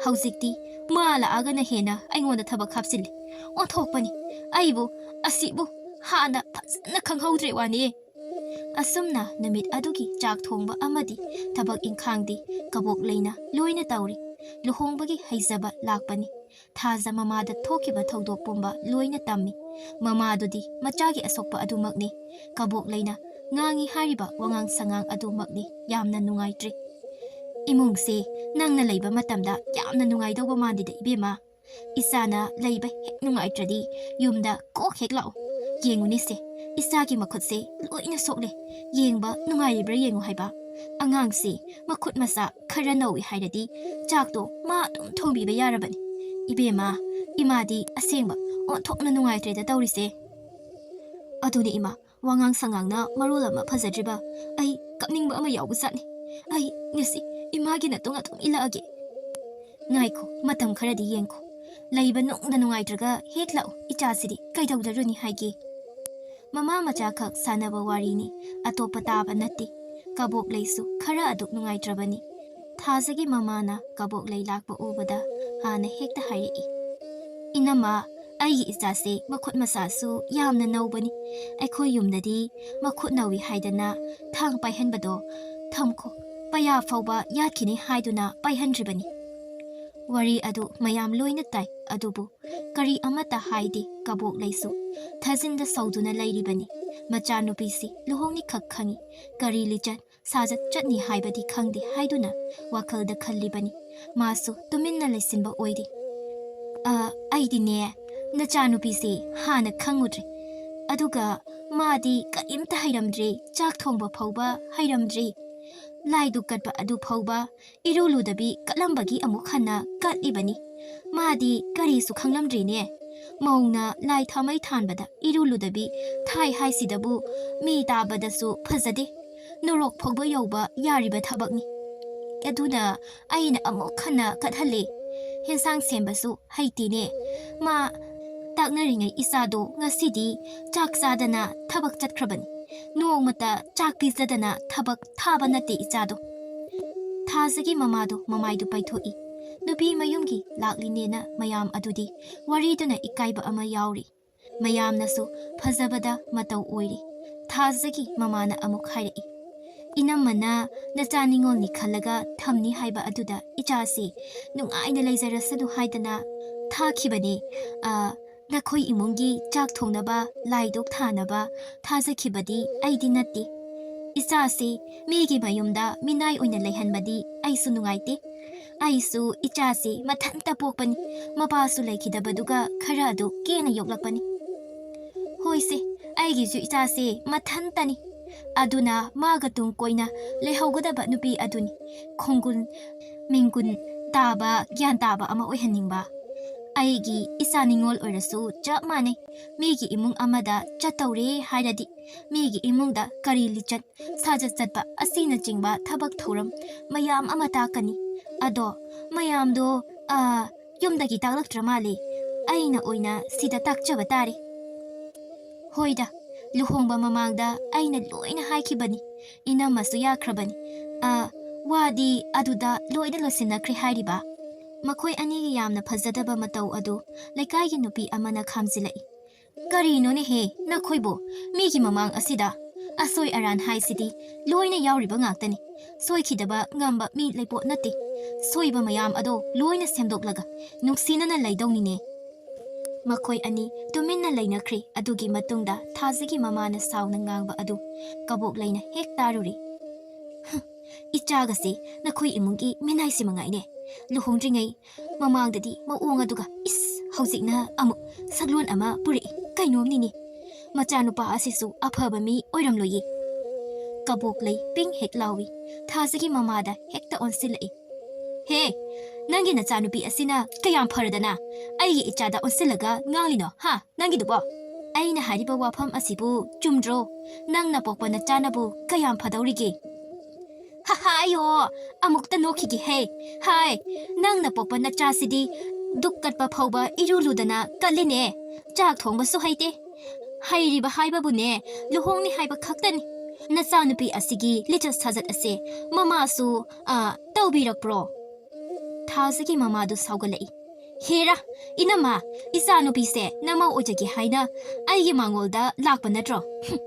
ꯍꯧꯖꯤꯛꯇꯤ ꯃꯥ ꯂꯥꯛꯑꯒꯅ ꯍꯦꯟꯅ ꯑꯩꯉꯣꯟꯗ ꯊꯕꯛ ꯍꯥꯞꯆꯤꯜꯂꯤ꯫ ꯑꯣꯟꯊꯣꯛꯄꯅꯤ꯫ ꯑꯩꯕꯨ, ꯑꯁꯤꯕꯨ ꯍꯥꯟꯅ ꯐꯖꯅ ꯈꯪꯍꯧꯗ꯭ꯔꯦ ꯋꯥꯅꯤ꯫" ꯑꯁꯨꯝꯅ ꯅꯨꯃꯤꯠ ꯑꯗꯨꯒꯤ ꯆꯥꯛ ꯊꯣꯡꯕ ꯑꯃꯗꯤ ꯊꯕꯛ ꯏꯪꯈꯥꯡꯗꯤ ꯀꯕꯣꯛ ꯂꯩꯅ ꯂꯣꯏꯅ ꯇꯧꯔꯤ꯫ ꯂꯨꯍꯣꯡꯕꯒꯤ ꯍꯩꯖꯕ ꯂꯥꯛꯄꯅꯤ꯫ ꯊꯥꯖ ꯃꯃꯥꯗ ꯊꯣꯛꯈꯤꯕ ꯊꯧꯗꯣꯛ ꯄꯨꯝꯕ ꯂꯣꯏꯅ ꯇꯝꯃꯤ꯫ ꯃꯃꯥꯗꯨꯗꯤ ꯃꯆꯥꯒꯤ ꯑꯁꯣꯛꯄ ꯑꯗꯨꯃꯛꯅꯤ꯫ ꯀꯕꯣꯛ ꯂꯩꯅ ꯉꯥꯡꯉꯤ ꯍꯥꯏꯔꯤꯕ ꯋꯥꯉꯥꯡ ꯁꯉꯥꯡ ꯑꯗꯨꯃꯛꯅꯤ ꯌꯥꯝꯅ ꯅꯨꯡꯉꯥꯏꯇ꯭ꯔꯤ꯫ "ꯏꯃꯨꯡꯁꯦ ꯅꯪꯅ ꯂꯩꯕ ꯃꯇꯝꯗ ꯌꯥꯝꯅ ꯅꯨꯡꯉꯥꯏꯗꯧꯕ ꯃꯥꯟꯗꯦꯗ, ꯏꯕꯦꯝꯃ꯫ ꯏꯆꯥꯅ ꯂꯩꯕ ꯍꯦꯛ ꯅꯨꯡꯉꯥꯏꯇ꯭ꯔꯗꯤ ꯌꯨꯝꯗ ꯀꯣꯛ ꯍꯦꯛ ꯂꯥꯛꯑꯣ꯫ ꯌꯦꯡꯉꯨꯅꯦꯁꯦ, ꯏꯆꯥꯒꯤ ꯃꯈꯨꯠꯁꯦ ꯂꯣꯏꯅ ꯁꯣꯛꯂꯦ꯫ ꯌꯦꯡꯕ ꯅꯨꯡꯉꯥꯏꯔꯤꯕ꯭ꯔꯥ ꯌꯦꯡꯉꯨ ꯍꯥꯏꯕ꯫ ꯑꯉꯥꯡꯁꯦ ꯃꯈꯨꯠ ꯃꯁꯥ ꯈꯔ ꯅꯧꯏ ꯍꯥꯏꯔꯗꯤ ꯆꯥꯛꯇꯣ ꯃꯥ ꯑꯗꯨꯝ ꯊꯣꯡꯕꯤꯕ ꯌꯥꯔꯕꯅꯤ꯫ ꯏꯕꯦꯝꯃ, ꯏꯃꯥꯗꯤ ꯑꯁꯦꯡꯕ ꯑꯣꯟꯊꯣꯛꯅ ꯅꯨꯡꯉꯥꯏꯇ꯭ꯔꯦꯗ ꯇꯧꯔꯤꯁꯦ꯫" "ꯑꯗꯨꯅꯦ ꯏꯃꯥ, ꯋꯥꯉꯥꯡ ꯁꯉꯥꯡꯅ ꯃꯔꯣꯜ ꯑꯃ ꯐꯖꯗ꯭ꯔꯤꯕ꯫ ꯑꯩ ꯀꯞꯅꯤꯡꯕ ꯑꯃ ꯌꯥꯎꯕꯖꯥꯠꯅꯤ꯫ ꯑꯩ ꯉꯁꯤ ꯏꯃꯥꯒꯤ ꯅꯇꯨꯡ ꯑꯗꯨꯝ ꯏꯜꯂꯛꯑꯒꯦ꯫" "ꯉꯥꯏꯈꯣ, ꯃꯇꯝ ꯈꯔꯗꯤ ꯌꯦꯡꯈꯣ꯫ ꯂꯩꯕ ꯅꯨꯡꯗ ꯅꯨꯡꯉꯥꯏꯇ꯭ꯔꯒ ꯍꯦꯛ ꯂꯥꯛꯎ, ꯏꯆꯥꯁꯤꯗꯤ ꯀꯩꯗꯧꯖꯔꯨꯅꯤ ꯍꯥꯏꯒꯦ?" ꯃꯃꯥ ꯃꯆꯥ ꯈꯛ ꯁꯥꯟꯅꯕ ꯋꯥꯔꯤꯅꯤ, ꯑꯇꯣꯞꯄ ꯇꯥꯕ ꯅꯠꯇꯦ꯫ ꯀꯕꯣꯛꯂꯩꯁꯨ ꯈꯔ ꯑꯗꯨꯛ ꯅꯨꯡꯉꯥꯏꯇ꯭ꯔꯕꯅꯤ꯫ ꯊꯥꯖꯒꯤ ꯃꯃꯥꯅ ꯀꯕꯣꯛꯂꯩ ꯂꯥꯛꯄ ꯎꯕꯗ ꯍꯥꯟꯅ ꯍꯦꯛꯇ ꯍꯥꯏꯔꯛꯏ, "ꯏꯅꯝꯃ, ꯑꯩꯒꯤ ꯏꯆꯥꯁꯦ ꯃꯈꯨꯠ ꯃꯁꯥꯁꯨ ꯌꯥꯝꯅ ꯅꯧꯕꯅꯤ꯫ ꯑꯩꯈꯣꯏ ꯌꯨꯝꯗꯗꯤ ꯃꯈꯨꯠ ꯅꯧꯏ ꯍꯥꯏꯗꯅ ꯊꯥꯡ ꯄꯥꯏꯍꯟꯕꯗꯣ ꯊꯝꯈꯣ, ꯄꯩꯌꯥ ꯐꯥꯎꯕ ꯌꯥꯠꯈꯤꯅꯤ ꯍꯥꯏꯗꯨꯅ ꯄꯥꯏꯍꯟꯗ꯭ꯔꯤꯕꯅꯤ꯫" ꯋꯥꯔꯤ ꯑꯗꯨ ꯃꯌꯥꯝ ꯂꯣꯏꯅ ꯇꯥꯏ, ꯑꯗꯨꯕꯨ ꯀꯔꯤ ꯑꯃꯠꯇ ꯍꯥꯏꯗꯦ꯫ ꯀꯕꯣꯛꯂꯩꯁꯨ ꯊꯥꯖꯤꯟꯗ ꯁꯧꯗꯨꯅ ꯂꯩꯔꯤꯕꯅꯤ꯫ ꯃꯆꯥꯅꯨꯄꯤꯁꯤ ꯂꯨꯍꯣꯡꯅꯤ ꯈꯛ ꯈꯪꯏ, ꯀꯔꯤ ꯂꯤꯆꯠ ꯁꯥꯖꯠ ꯆꯠꯅꯤ ꯍꯥꯏꯕꯗꯤ ꯈꯪꯗꯦ ꯍꯥꯏꯗꯨꯅ ꯋꯥꯈꯜꯗ ꯈꯜꯂꯤꯕꯅꯤ꯫ ꯃꯥꯁꯨ ꯇꯨꯃꯤꯟꯅ ꯂꯩꯁꯤꯟꯕ ꯑꯣꯏꯔꯤ꯫ "ꯑ, ꯑꯩꯗꯤꯅꯦ, ꯅꯆꯥꯅꯨꯄꯤꯁꯦ ꯍꯥꯟꯅ ꯈꯪꯉꯨꯗ꯭ꯔꯦ꯫ ꯑꯗꯨꯒ ꯃꯥꯗꯤ ꯀꯔꯤꯝꯇ ꯍꯩꯔꯝꯗ꯭ꯔꯦ, ꯆꯥꯛ ꯊꯣꯡꯕ ꯐꯥꯎꯕ ꯍꯩꯔꯝꯗ꯭ꯔꯦ꯫ ꯂꯥꯏꯗꯨꯛ ꯀꯠꯄ ꯑꯗꯨ ꯐꯥꯎꯕ ꯏꯔꯨ ꯂꯨꯗꯕꯤ ꯀꯠꯂꯝꯕꯒꯤ ꯑꯃꯨꯛ ꯍꯟꯅ ꯀꯠꯂꯤꯕꯅꯤ꯫ ꯃꯥꯗꯤ ꯀꯔꯤꯁꯨ ꯈꯪꯂꯝꯗ꯭ꯔꯤꯅꯦ꯫ ꯃꯧꯅ ꯂꯥꯏ ꯊꯥꯃꯩ ꯊꯥꯟꯕꯗ ꯏꯔꯨ ꯂꯨꯗꯕꯤ ꯊꯥꯏ ꯍꯥꯏꯁꯤꯗꯕꯨ ꯃꯤ ꯇꯥꯕꯗꯁꯨ ꯐꯖꯗꯦ꯫ ꯅꯨꯔꯣꯛ ꯐꯥꯎꯕ ꯌꯧꯕ ꯌꯥꯔꯤꯕ ꯊꯕꯛꯅꯤ꯫ ꯑꯗꯨꯅ ꯑꯩꯅ ꯑꯃꯨꯛ ꯍꯟꯅ ꯀꯠꯍꯜꯂꯦ꯫ ꯍꯦꯟꯁꯥꯡ ꯁꯦꯝꯕꯁꯨ ꯍꯩꯇꯦꯅꯦ꯫ ꯃꯥ ꯇꯥꯛꯅꯔꯤꯉꯩ ꯏꯆꯥꯗꯣ ꯉꯁꯤꯗꯤ ꯆꯥꯛ ꯆꯥꯗꯅ ꯊꯕꯛ ꯆꯠꯈ꯭ꯔꯕꯅꯤ꯫ ꯅꯣꯡꯃꯇ ꯆꯥꯛ ꯄꯤꯖꯗꯅ ꯊꯕꯛ ꯊꯥꯕ ꯅꯠꯇꯦ ꯏꯆꯥꯗꯣ꯫" ꯊꯥꯖꯒꯤ ꯃꯃꯥꯗꯣ ꯃꯃꯥꯏꯗꯨ ꯄꯩꯊꯣꯛꯏ꯫ ꯅꯨꯄꯤ ꯃꯌꯨꯝꯒꯤ ꯂꯥꯛꯂꯤꯅꯦꯅ ꯃꯌꯥꯝ ꯑꯗꯨꯗꯤ ꯋꯥꯔꯤꯗꯨꯅ ꯏꯀꯥꯏꯕ ꯑꯃ ꯌꯥꯎꯔꯤ꯫ ꯃꯌꯥꯝꯅꯁꯨ ꯐꯖꯕꯗ ꯃꯇꯧ ꯑꯣꯏꯔꯤ꯫ ꯊꯥꯖꯒꯤ ꯃꯃꯥꯅ ꯑꯃꯨꯛ ꯍꯥꯏꯔꯛꯏ, "ꯏꯅꯝꯃꯅ ꯅꯆꯥ ꯅꯤꯉꯣꯜꯅꯤ ꯈꯜꯂꯒ ꯊꯝꯅꯤ ꯍꯥꯏꯕ ꯑꯗꯨꯗ ꯏꯆꯥꯁꯤ ꯅꯨꯡꯉꯥꯏꯅ ꯂꯩꯖꯔꯁꯅꯨ ꯍꯥꯏꯗꯅ ꯊꯥꯈꯤꯕꯅꯤ꯫ ꯑ, ꯅꯈꯣꯏ ꯏꯃꯨꯡꯒꯤ ꯆꯥꯛ ꯊꯣꯡꯅꯕ, ꯂꯥꯏꯗꯨꯛ ꯊꯥꯅꯕ ꯊꯥꯖꯈꯤꯕꯗꯤ ꯑꯩꯗꯤ ꯅꯠꯇꯦ꯫ ꯏꯆꯥꯁꯤ ꯃꯤꯒꯤ ꯃꯌꯨꯝꯗ ꯃꯤꯅꯥꯏ ꯑꯣꯏꯅ ꯂꯩꯍꯟꯕꯗꯤ ꯑꯩꯁꯨ ꯅꯨꯡꯉꯥꯏꯇꯦ꯫ ꯑꯩꯁꯨ ꯏꯆꯥꯁꯤ ꯃꯊꯟꯇ ꯄꯣꯛꯄꯅꯤ, ꯃꯄꯥꯁꯨ ꯂꯩꯈꯤꯗꯕꯗꯨꯒ ꯈꯔ ꯑꯗꯨ ꯀꯦꯅ ꯌꯣꯛꯂꯛꯄꯅꯤ꯫ ꯍꯣꯏꯁꯦ, ꯑꯩꯒꯤꯁꯨ ꯏꯆꯥꯁꯦ ꯃꯊꯟꯇꯅꯤ꯫ ꯑꯗꯨꯅ ꯃꯥꯒ ꯇꯨꯡ ꯀꯣꯏꯅ ꯂꯩꯍꯧꯒꯗꯕ ꯅꯨꯄꯤ ꯑꯗꯨꯅꯤ꯫ ꯈꯣꯡꯒꯨꯟ ꯃꯤꯡꯒꯨꯟ ꯇꯥꯕ, ꯒ꯭ꯌꯥꯟ ꯇꯥꯕ ꯑꯃ ꯑꯣꯏꯍꯟꯅꯤꯡꯕ꯫ ꯑꯩꯒꯤ ꯏꯆꯥ ꯅꯤꯉꯣꯜ ꯑꯣꯏꯔꯁꯨ ꯆꯞ ꯃꯥꯟꯅꯩ꯫ ꯃꯤꯒꯤ ꯏꯃꯨꯡ ꯑꯃꯗ ꯆꯠꯇꯧꯔꯦ ꯍꯥꯏꯔꯗꯤ, ꯃꯤꯒꯤ ꯏꯃꯨꯡꯗ ꯀꯔꯤ ꯂꯤꯆꯠ ꯁꯥꯖꯠ ꯆꯠꯄ ꯑꯁꯤꯅꯆꯤꯡꯕ ꯊꯕꯛ ꯊꯧꯔꯝ ꯃꯌꯥꯝ ꯑꯃ ꯇꯥꯛꯀꯅꯤ꯫ ꯑꯗꯣ ꯃꯌꯥꯝꯗꯣ, ꯑ, ꯌꯨꯝꯗꯒꯤ ꯇꯥꯛꯂꯛꯇ꯭ꯔ ꯃꯥꯜꯂꯦ꯫ ꯑꯩꯅ ꯑꯣꯏꯅ ꯁꯤꯗ ꯇꯥꯛꯆꯕ ꯇꯥꯔꯦ꯫ ꯍꯣꯏꯗ, ꯂꯨꯍꯣꯡꯕ ꯃꯃꯥꯡꯗ ꯑꯩꯅ ꯂꯣꯏꯅ ꯍꯥꯏꯈꯤꯕꯅꯤ꯫ ꯏꯅꯝꯃꯁꯨ ꯌꯥꯈ꯭ꯔꯕꯅꯤ꯫ ꯑ, ꯋꯥꯗꯤ ꯑꯗꯨꯗ ꯂꯣꯏꯅ ꯂꯣꯏꯁꯤꯟꯅꯈ꯭ꯔꯦ ꯍꯥꯏꯔꯤꯕ꯫ ꯃꯈꯣꯏ ꯑꯅꯤꯒꯤ ꯌꯥꯝꯅ ꯐꯖꯗꯕ ꯃꯇꯧ ꯑꯗꯨ ꯂꯩꯀꯥꯏꯒꯤ ꯅꯨꯄꯤ ꯑꯃꯅ ꯈꯥꯝꯖꯤꯜꯂꯛꯏ꯫ "ꯀꯔꯤꯅꯣꯅꯦꯍꯦ, ꯅꯈꯣꯏꯕꯨ? ꯃꯤꯒꯤ ꯃꯃꯥꯡ ꯑꯁꯤꯗ ꯑꯁꯣꯏ ꯑꯔꯥꯟ ꯍꯥꯏꯁꯤꯗꯤ ꯂꯣꯏꯅ ꯌꯥꯎꯔꯤꯕ ꯉꯥꯛꯇꯅꯤ꯫ ꯁꯣꯏꯈꯤꯗꯕ ꯉꯝꯕ ꯃꯤ ꯂꯩꯄꯣꯠ ꯅꯠꯇꯦ꯫ ꯁꯣꯏꯕ ꯃꯌꯥꯝ ꯑꯗꯣ ꯂꯣꯏꯅ ꯁꯦꯝꯗꯣꯛꯂꯒ ꯅꯨꯡꯁꯤꯅꯅ ꯂꯩꯗꯧꯅꯤꯅꯦ꯫" ꯃꯈꯣꯏ ꯑꯅꯤ ꯇꯨꯃꯤꯟꯅ ꯂꯩꯅꯈ꯭ꯔꯦ꯫ ꯑꯗꯨꯒꯤ ꯃꯇꯨꯡꯗ ꯊꯥꯖꯒꯤ ꯃꯃꯥꯅ ꯁꯥꯎꯅ ꯉꯥꯡꯕ ꯑꯗꯨ ꯀꯕꯣꯛꯂꯩꯅ ꯍꯦꯛ ꯇꯥꯔꯨꯔꯦ꯫ "ꯍꯨꯝ, ꯏꯆꯥꯒꯁꯦ ꯅꯈꯣꯏ ꯏꯃꯨꯡꯒꯤ ꯃꯤꯅꯥꯏꯁꯤ ꯃꯉꯥꯏꯅꯦ꯫ ꯂꯨꯍꯣꯡꯗ꯭ꯔꯤꯉꯩ ꯃꯃꯥꯡꯗꯗꯤ ꯃꯑꯣꯡ ꯑꯗꯨꯒ, ꯏꯁ, ꯍꯧꯖꯤꯛꯅ ꯑꯃꯨꯛ ꯁꯛꯂꯣꯟ ꯑꯃ ꯄꯨꯔꯛꯏ꯫ ꯀꯩꯅꯣꯝꯅꯤꯅꯦ꯫ ꯃꯆꯥꯅꯨꯄꯥ ꯑꯁꯤꯁꯨ ꯑꯐꯕ ꯃꯤ ꯑꯣꯏꯔꯝꯂꯣꯏꯌꯦ꯫" ꯀꯕꯣꯛꯂꯩ ꯄꯤꯡ ꯍꯦꯛ ꯂꯥꯎꯏ꯫ ꯊꯥꯖꯒꯤ ꯃꯃꯥꯗ ꯍꯦꯛꯇ ꯑꯣꯟꯁꯤꯜꯂꯛꯏ꯫ "ꯍꯦ, ꯅꯪꯒꯤ ꯅꯆꯥꯅꯨꯄꯤ ꯑꯁꯤꯅ ꯀꯌꯥꯝ ꯐꯔꯗꯅ ꯑꯩꯒꯤ ꯏꯆꯥꯗ ꯑꯣꯟꯁꯤꯜꯂꯒ ꯉꯥꯡꯂꯤꯅꯣ, ꯍꯥ? ꯅꯪꯒꯤꯗꯨꯕꯣ? ꯑꯩꯅ ꯍꯥꯏꯔꯤꯕ ꯋꯥꯐꯝ ꯑꯁꯤꯕꯨ ꯆꯨꯝꯗ꯭ꯔꯣ? ꯅꯪꯅ ꯄꯣꯛꯄ ꯅꯆꯥꯅꯕꯨ ꯀꯌꯥꯝ ꯐꯗꯧꯔꯤꯒꯦ?" "ꯍꯥ, ꯍꯥꯏꯌꯣ, ꯑꯃꯨꯛꯇ ꯅꯣꯛꯈꯤꯒꯦ ꯍꯦ꯫ ꯍꯥꯏ, ꯅꯪꯅ ꯄꯣꯛꯄ ꯅꯆꯥꯁꯤꯗꯤ ꯗꯨꯛ ꯀꯠꯄ ꯐꯥꯎꯕ ꯏꯔꯨ ꯂꯨꯗꯅ ꯀꯠꯂꯤꯅꯦ꯫ ꯆꯥꯛ ꯊꯣꯡꯕꯁꯨ ꯍꯩꯇꯦ꯫ ꯍꯩꯔꯤꯕ ꯍꯥꯏꯕꯕꯨꯅꯦ, ꯂꯨꯍꯣꯡꯅꯤ ꯍꯥꯏꯕ ꯈꯛꯇꯅꯤ꯫ ꯅꯆꯥꯅꯨꯄꯤ ꯑꯁꯤꯒꯤ ꯂꯤꯆꯠ ꯁꯥꯖꯠ ꯑꯁꯦ ꯃꯃꯥꯁꯨ, ꯑ, ꯇꯧꯕꯤꯔꯛꯄ꯭ꯔꯣ?" ꯊꯥꯖꯒꯤ ꯃꯃꯥꯗꯨ ꯁꯥꯎꯒꯠꯂꯛꯏ꯫ "ꯍꯦꯔꯥ, ꯏꯅꯝꯃ, ꯏꯆꯥꯅꯨꯄꯤꯁꯦ ꯅꯃꯧ ꯑꯣꯏꯖꯒꯦ ꯍꯥꯏꯅ ꯑꯩꯒꯤ ꯃꯥꯡꯒꯣꯜꯗ ꯂꯥꯛꯄ ꯅꯠꯇ꯭ꯔꯣ? ꯍꯨꯝ,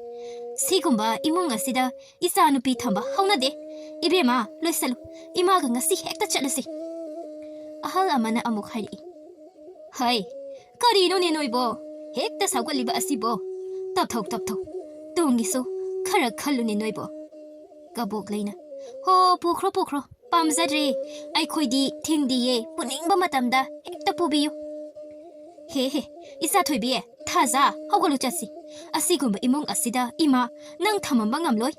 ꯁꯤꯒꯨꯝꯕ ꯏꯃꯨꯡ ꯑꯁꯤꯗ ꯏꯆꯥꯅꯨꯄꯤ ꯊꯝꯕ ꯍꯧꯅꯗꯦ꯫ ꯏꯕꯦꯝꯃ, ꯂꯣꯏꯁꯜꯂꯨ꯫ ꯏꯃꯥꯒ ꯉꯁꯤ ꯍꯦꯛꯇ ꯆꯠꯂꯁꯤ꯫" ꯑꯍꯜ ꯑꯃꯅ ꯑꯃꯨꯛ ꯍꯥꯏꯔꯛꯏ꯫ "ꯍꯩ, ꯀꯔꯤꯅꯣꯅꯦ ꯅꯣꯏꯕꯣ? ꯍꯦꯛꯇ ꯁꯥꯎꯒꯠꯂꯤꯕ ꯑꯁꯤꯕꯣ? ꯇꯞꯊꯧ, ꯇꯞꯊꯧ꯫ ꯇꯨꯡꯒꯤꯁꯨ ꯈꯔ ꯈꯜꯂꯨꯅꯦ ꯅꯣꯏꯕꯣ꯫ ꯀꯕꯣꯛꯂꯩꯅ, "ꯍꯣ, ꯄꯨꯈ꯭ꯔꯣ, ꯄꯨꯈ꯭ꯔꯣ, ꯄꯥꯝꯖꯗ꯭ꯔꯦ꯫ ꯑꯩꯈꯣꯏꯗꯤ ꯊꯤꯡꯗꯤꯌꯦ, ꯄꯨꯅꯤꯡꯕ ꯃꯇꯝꯗ ꯍꯦꯛꯇ ꯄꯨꯕꯤꯌꯨ꯫ ꯍꯦ, ꯍꯦ, ꯏꯆꯥ ꯊꯣꯏꯕꯤ, ꯊꯥꯖ, ꯍꯧꯒꯠꯂꯨ ꯆꯠꯁꯤ꯫ ꯑꯁꯤꯒꯨꯝꯕ ꯏꯃꯨꯡ ꯑꯁꯤꯗ ꯏꯃꯥ ꯅꯪ ꯊꯝꯃꯝꯕ ꯉꯝꯂꯣꯏ꯫"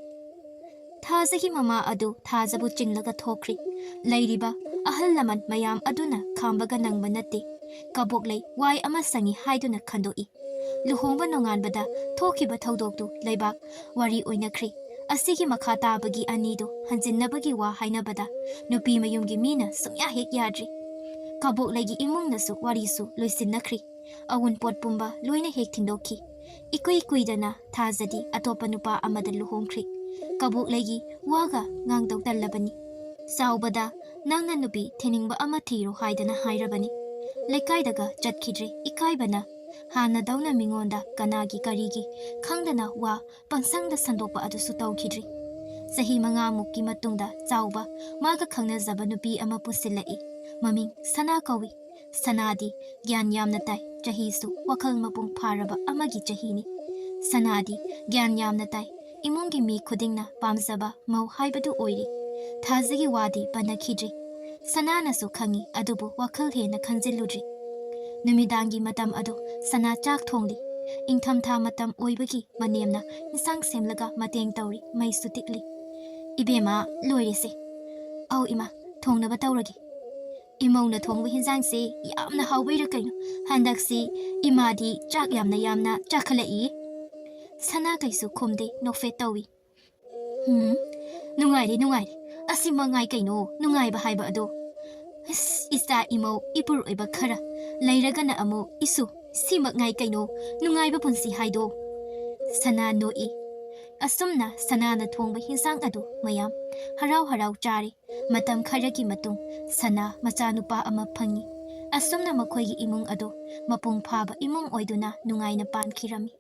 ꯊꯥꯖꯒꯤ ꯃꯃꯥ ꯑꯗꯨ ꯊꯥꯖꯕꯨ ꯆꯤꯡꯂꯒ ꯊꯣꯛꯈ꯭ꯔꯤ꯫ ꯂꯩꯔꯤꯕ ꯑꯍꯜ ꯂꯃꯟ ꯃꯌꯥꯝ ꯑꯗꯨꯅ ꯈꯥꯝꯕꯒ ꯅꯪꯕ ꯅꯠꯇꯦ꯫ ꯀꯕꯣꯛꯂꯩ ꯋꯥꯏ ꯑꯃ ꯁꯪꯉꯤ ꯍꯥꯏꯗꯨꯅ ꯈꯟꯗꯣꯛꯏ꯫ ꯂꯨꯍꯣꯡꯕ ꯅꯣꯡꯉꯥꯟꯕꯗ ꯊꯣꯛꯈꯤꯕ ꯊꯧꯗꯣꯛꯇꯨ ꯂꯩꯕꯥꯛ ꯋꯥꯔꯤ ꯑꯣꯏꯅꯈ꯭ꯔꯤ꯫ ꯑꯁꯤꯒꯤ ꯃꯈꯥ ꯇꯥꯕꯒꯤ ꯑꯅꯤꯗꯨ ꯍꯟꯖꯤꯟꯅꯕꯒꯤ ꯋꯥ ꯍꯥꯏꯅꯕꯗ ꯅꯨꯄꯤ ꯃꯌꯨꯝꯒꯤ ꯃꯤꯅ ꯁꯨꯡꯌꯥ ꯍꯦꯛ ꯌꯥꯗ꯭ꯔꯤ꯫ ꯀꯕꯣꯛꯂꯩꯒꯤ ꯏꯃꯨꯡꯅꯁꯨ ꯋꯥꯔꯤꯁꯨ ꯂꯣꯏꯁꯤꯟꯅꯈ꯭ꯔꯤ꯫ ꯑꯋꯨꯟꯄꯣꯠ ꯄꯨꯝꯕ ꯂꯣꯏꯅ ꯍꯦꯛ ꯊꯤꯟꯗꯣꯛꯈꯤ꯫ ꯏꯀꯨꯏ ꯀꯨꯏꯗꯅ ꯊꯥꯖꯗꯤ ꯑꯇꯣꯞꯄ ꯅꯨꯄꯥ ꯑꯃꯗ ꯂꯨꯍꯣꯡꯈ꯭ꯔꯤ꯫ ꯀꯕꯣꯛꯂꯩꯒꯤ ꯋꯥꯒ ꯉꯥꯡꯗꯧ ꯇꯜꯂꯕꯅꯤ꯫ ꯆꯥꯎꯕꯗ ꯅꯪꯅ ꯅꯨꯄꯤ ꯊꯤꯅꯤꯡꯕ ꯑꯃ ꯊꯤꯔꯣ ꯍꯥꯏꯗꯅ ꯍꯥꯏꯔꯕꯅꯤ꯫ ꯂꯩꯀꯥꯏꯗꯒ ꯆꯠꯈꯤꯗ꯭ꯔꯦ ꯏꯀꯥꯏꯕꯅ꯫ ꯍꯥꯟꯅꯗꯧꯅ ꯃꯤꯉꯣꯟꯗ ꯀꯅꯥꯒꯤ ꯀꯔꯤꯒꯤ ꯈꯪꯗꯅ ꯋꯥ ꯄꯪꯁꯪꯗ ꯁꯟꯗꯣꯛꯄ ꯑꯗꯨꯁꯨ ꯇꯧꯈꯤꯗ꯭ꯔꯤ꯫ ꯆꯍꯤ ꯃꯉꯥꯃꯨꯛꯀꯤ ꯃꯇꯨꯡꯗ ꯆꯥꯎꯕ ꯃꯥꯒ ꯈꯪꯅꯖꯕ ꯅꯨꯄꯤ ꯑꯃ ꯄꯨꯁꯤꯜꯂꯛꯏ꯫ ꯃꯃꯤꯡ ꯁꯅꯥ ꯀꯧꯏ꯫ ꯁꯅꯥꯗꯤ ꯒ꯭ꯌꯥꯟ ꯌꯥꯝꯅ ꯇꯥꯏ, ꯆꯍꯤꯁꯨ ꯋꯥꯈꯜ ꯃꯄꯨꯡ ꯐꯥꯔꯕ ꯑꯃꯒꯤ ꯆꯍꯤꯅꯤ꯫ ꯁꯅꯥꯗꯤ ꯒ꯭ꯌꯥꯟ ꯌꯥꯝꯅ ꯇꯥꯏ, ꯏꯃꯨꯡꯒꯤ ꯃꯤ ꯈꯨꯗꯤꯡꯅ ꯄꯥꯝꯖꯕ ꯃꯧ ꯍꯥꯏꯕꯗꯨ ꯑꯣꯏꯔꯤ꯫ ꯊꯥꯖꯒꯤ ꯋꯥꯗꯤ ꯄꯟꯅꯈꯤꯗ꯭ꯔꯤ꯫ ꯁꯅꯥꯅꯁꯨ ꯈꯪꯏ, ꯑꯗꯨꯕꯨ ꯋꯥꯈꯜ ꯍꯦꯟꯅ ꯈꯟꯖꯤꯜꯂꯨꯗ꯭ꯔꯤ꯫ ꯅꯨꯃꯤꯗꯥꯡꯒꯤ ꯃꯇꯝ ꯑꯗꯨ ꯁꯅꯥ ꯆꯥꯛ ꯊꯣꯡꯂꯤ꯫ ꯏꯪꯊꯝꯊꯥ ꯃꯇꯝ ꯑꯣꯏꯕꯒꯤ ꯃꯅꯦꯝꯅ ꯏꯟꯁꯥꯡ ꯁꯦꯝꯂꯒ ꯃꯇꯦꯡ ꯇꯧꯔꯤ, ꯃꯩꯁꯨ ꯇꯤꯛꯂꯤ꯫ "ꯏꯕꯦꯝꯃ, ꯂꯣꯏꯔꯦꯁꯦ꯫" "ꯑꯧ ꯏꯃꯥ, ꯊꯣꯡꯅꯕ ꯇꯧꯔꯒꯦ꯫" "ꯏꯃꯧꯅ ꯊꯣꯡꯕ ꯍꯤꯟꯖꯥꯡꯁꯦ ꯌꯥꯝꯅ ꯍꯥꯎꯕꯩꯔ ꯀꯩꯅꯣ, ꯍꯟꯗꯛꯁꯤ ꯏꯃꯥꯗꯤ ꯆꯥꯛ ꯌꯥꯝꯅ ꯌꯥꯝꯅ ꯆꯥꯈꯠꯂꯛꯏ꯫" ꯁꯅꯥ ꯀꯩꯁꯨ ꯈꯨꯝꯗꯦ, ꯅꯣꯛꯐꯦꯠ ꯇꯧꯏ꯫ "ꯎꯝ, ꯅꯨꯡꯉꯥꯏꯔꯦ, ꯅꯨꯡꯉꯥꯏꯔꯦ꯫ ꯑꯁꯤ ꯃꯉꯥꯏ ꯀꯩꯅꯣ ꯅꯨꯡꯉꯥꯏꯕ ꯍꯥꯏꯕ ꯑꯗꯣ꯫ ꯑꯁ, ꯏꯆꯥ ꯏꯃꯧ ꯏꯄꯨꯔꯣꯏꯕ ꯈꯔ, ꯂꯩꯔꯒꯅ ꯑꯃꯨꯛ ꯏꯁꯨ, ꯁꯤꯃꯛ ꯉꯥꯏ ꯀꯩꯅꯣ ꯅꯨꯡꯉꯥꯏꯕ ꯄꯨꯟꯁꯤ ꯍꯥꯏꯗꯣ꯫" ꯁꯅꯥ ꯅꯣꯛꯏ꯫ ꯑꯁꯨꯝꯅ ꯁꯅꯥꯅ ꯊꯣꯡꯕ ꯍꯤꯟꯖꯥꯡ ꯑꯗꯨ ꯃꯌꯥꯝ ꯍꯔꯥꯎ ꯍꯔꯥꯎ ꯆꯥꯔꯤ꯫ ꯃꯇꯝ ꯈꯔꯒꯤ ꯃꯇꯨꯡ ꯁꯅꯥ ꯃꯆꯥꯅꯨꯄꯥ ꯑꯃ ꯐꯪꯉꯤ꯫ ꯑꯁꯨꯝꯅ ꯃꯈꯣꯏꯒꯤ ꯏꯃꯨꯡ ꯑꯗꯨ ꯃꯄꯨꯡ ꯐꯥꯕ ꯏꯃꯨꯡ ꯑꯣꯏꯗꯨꯅ ꯅꯨꯡꯉꯥꯏꯅ ꯄꯥꯟꯈꯤꯔꯝꯃꯤ꯫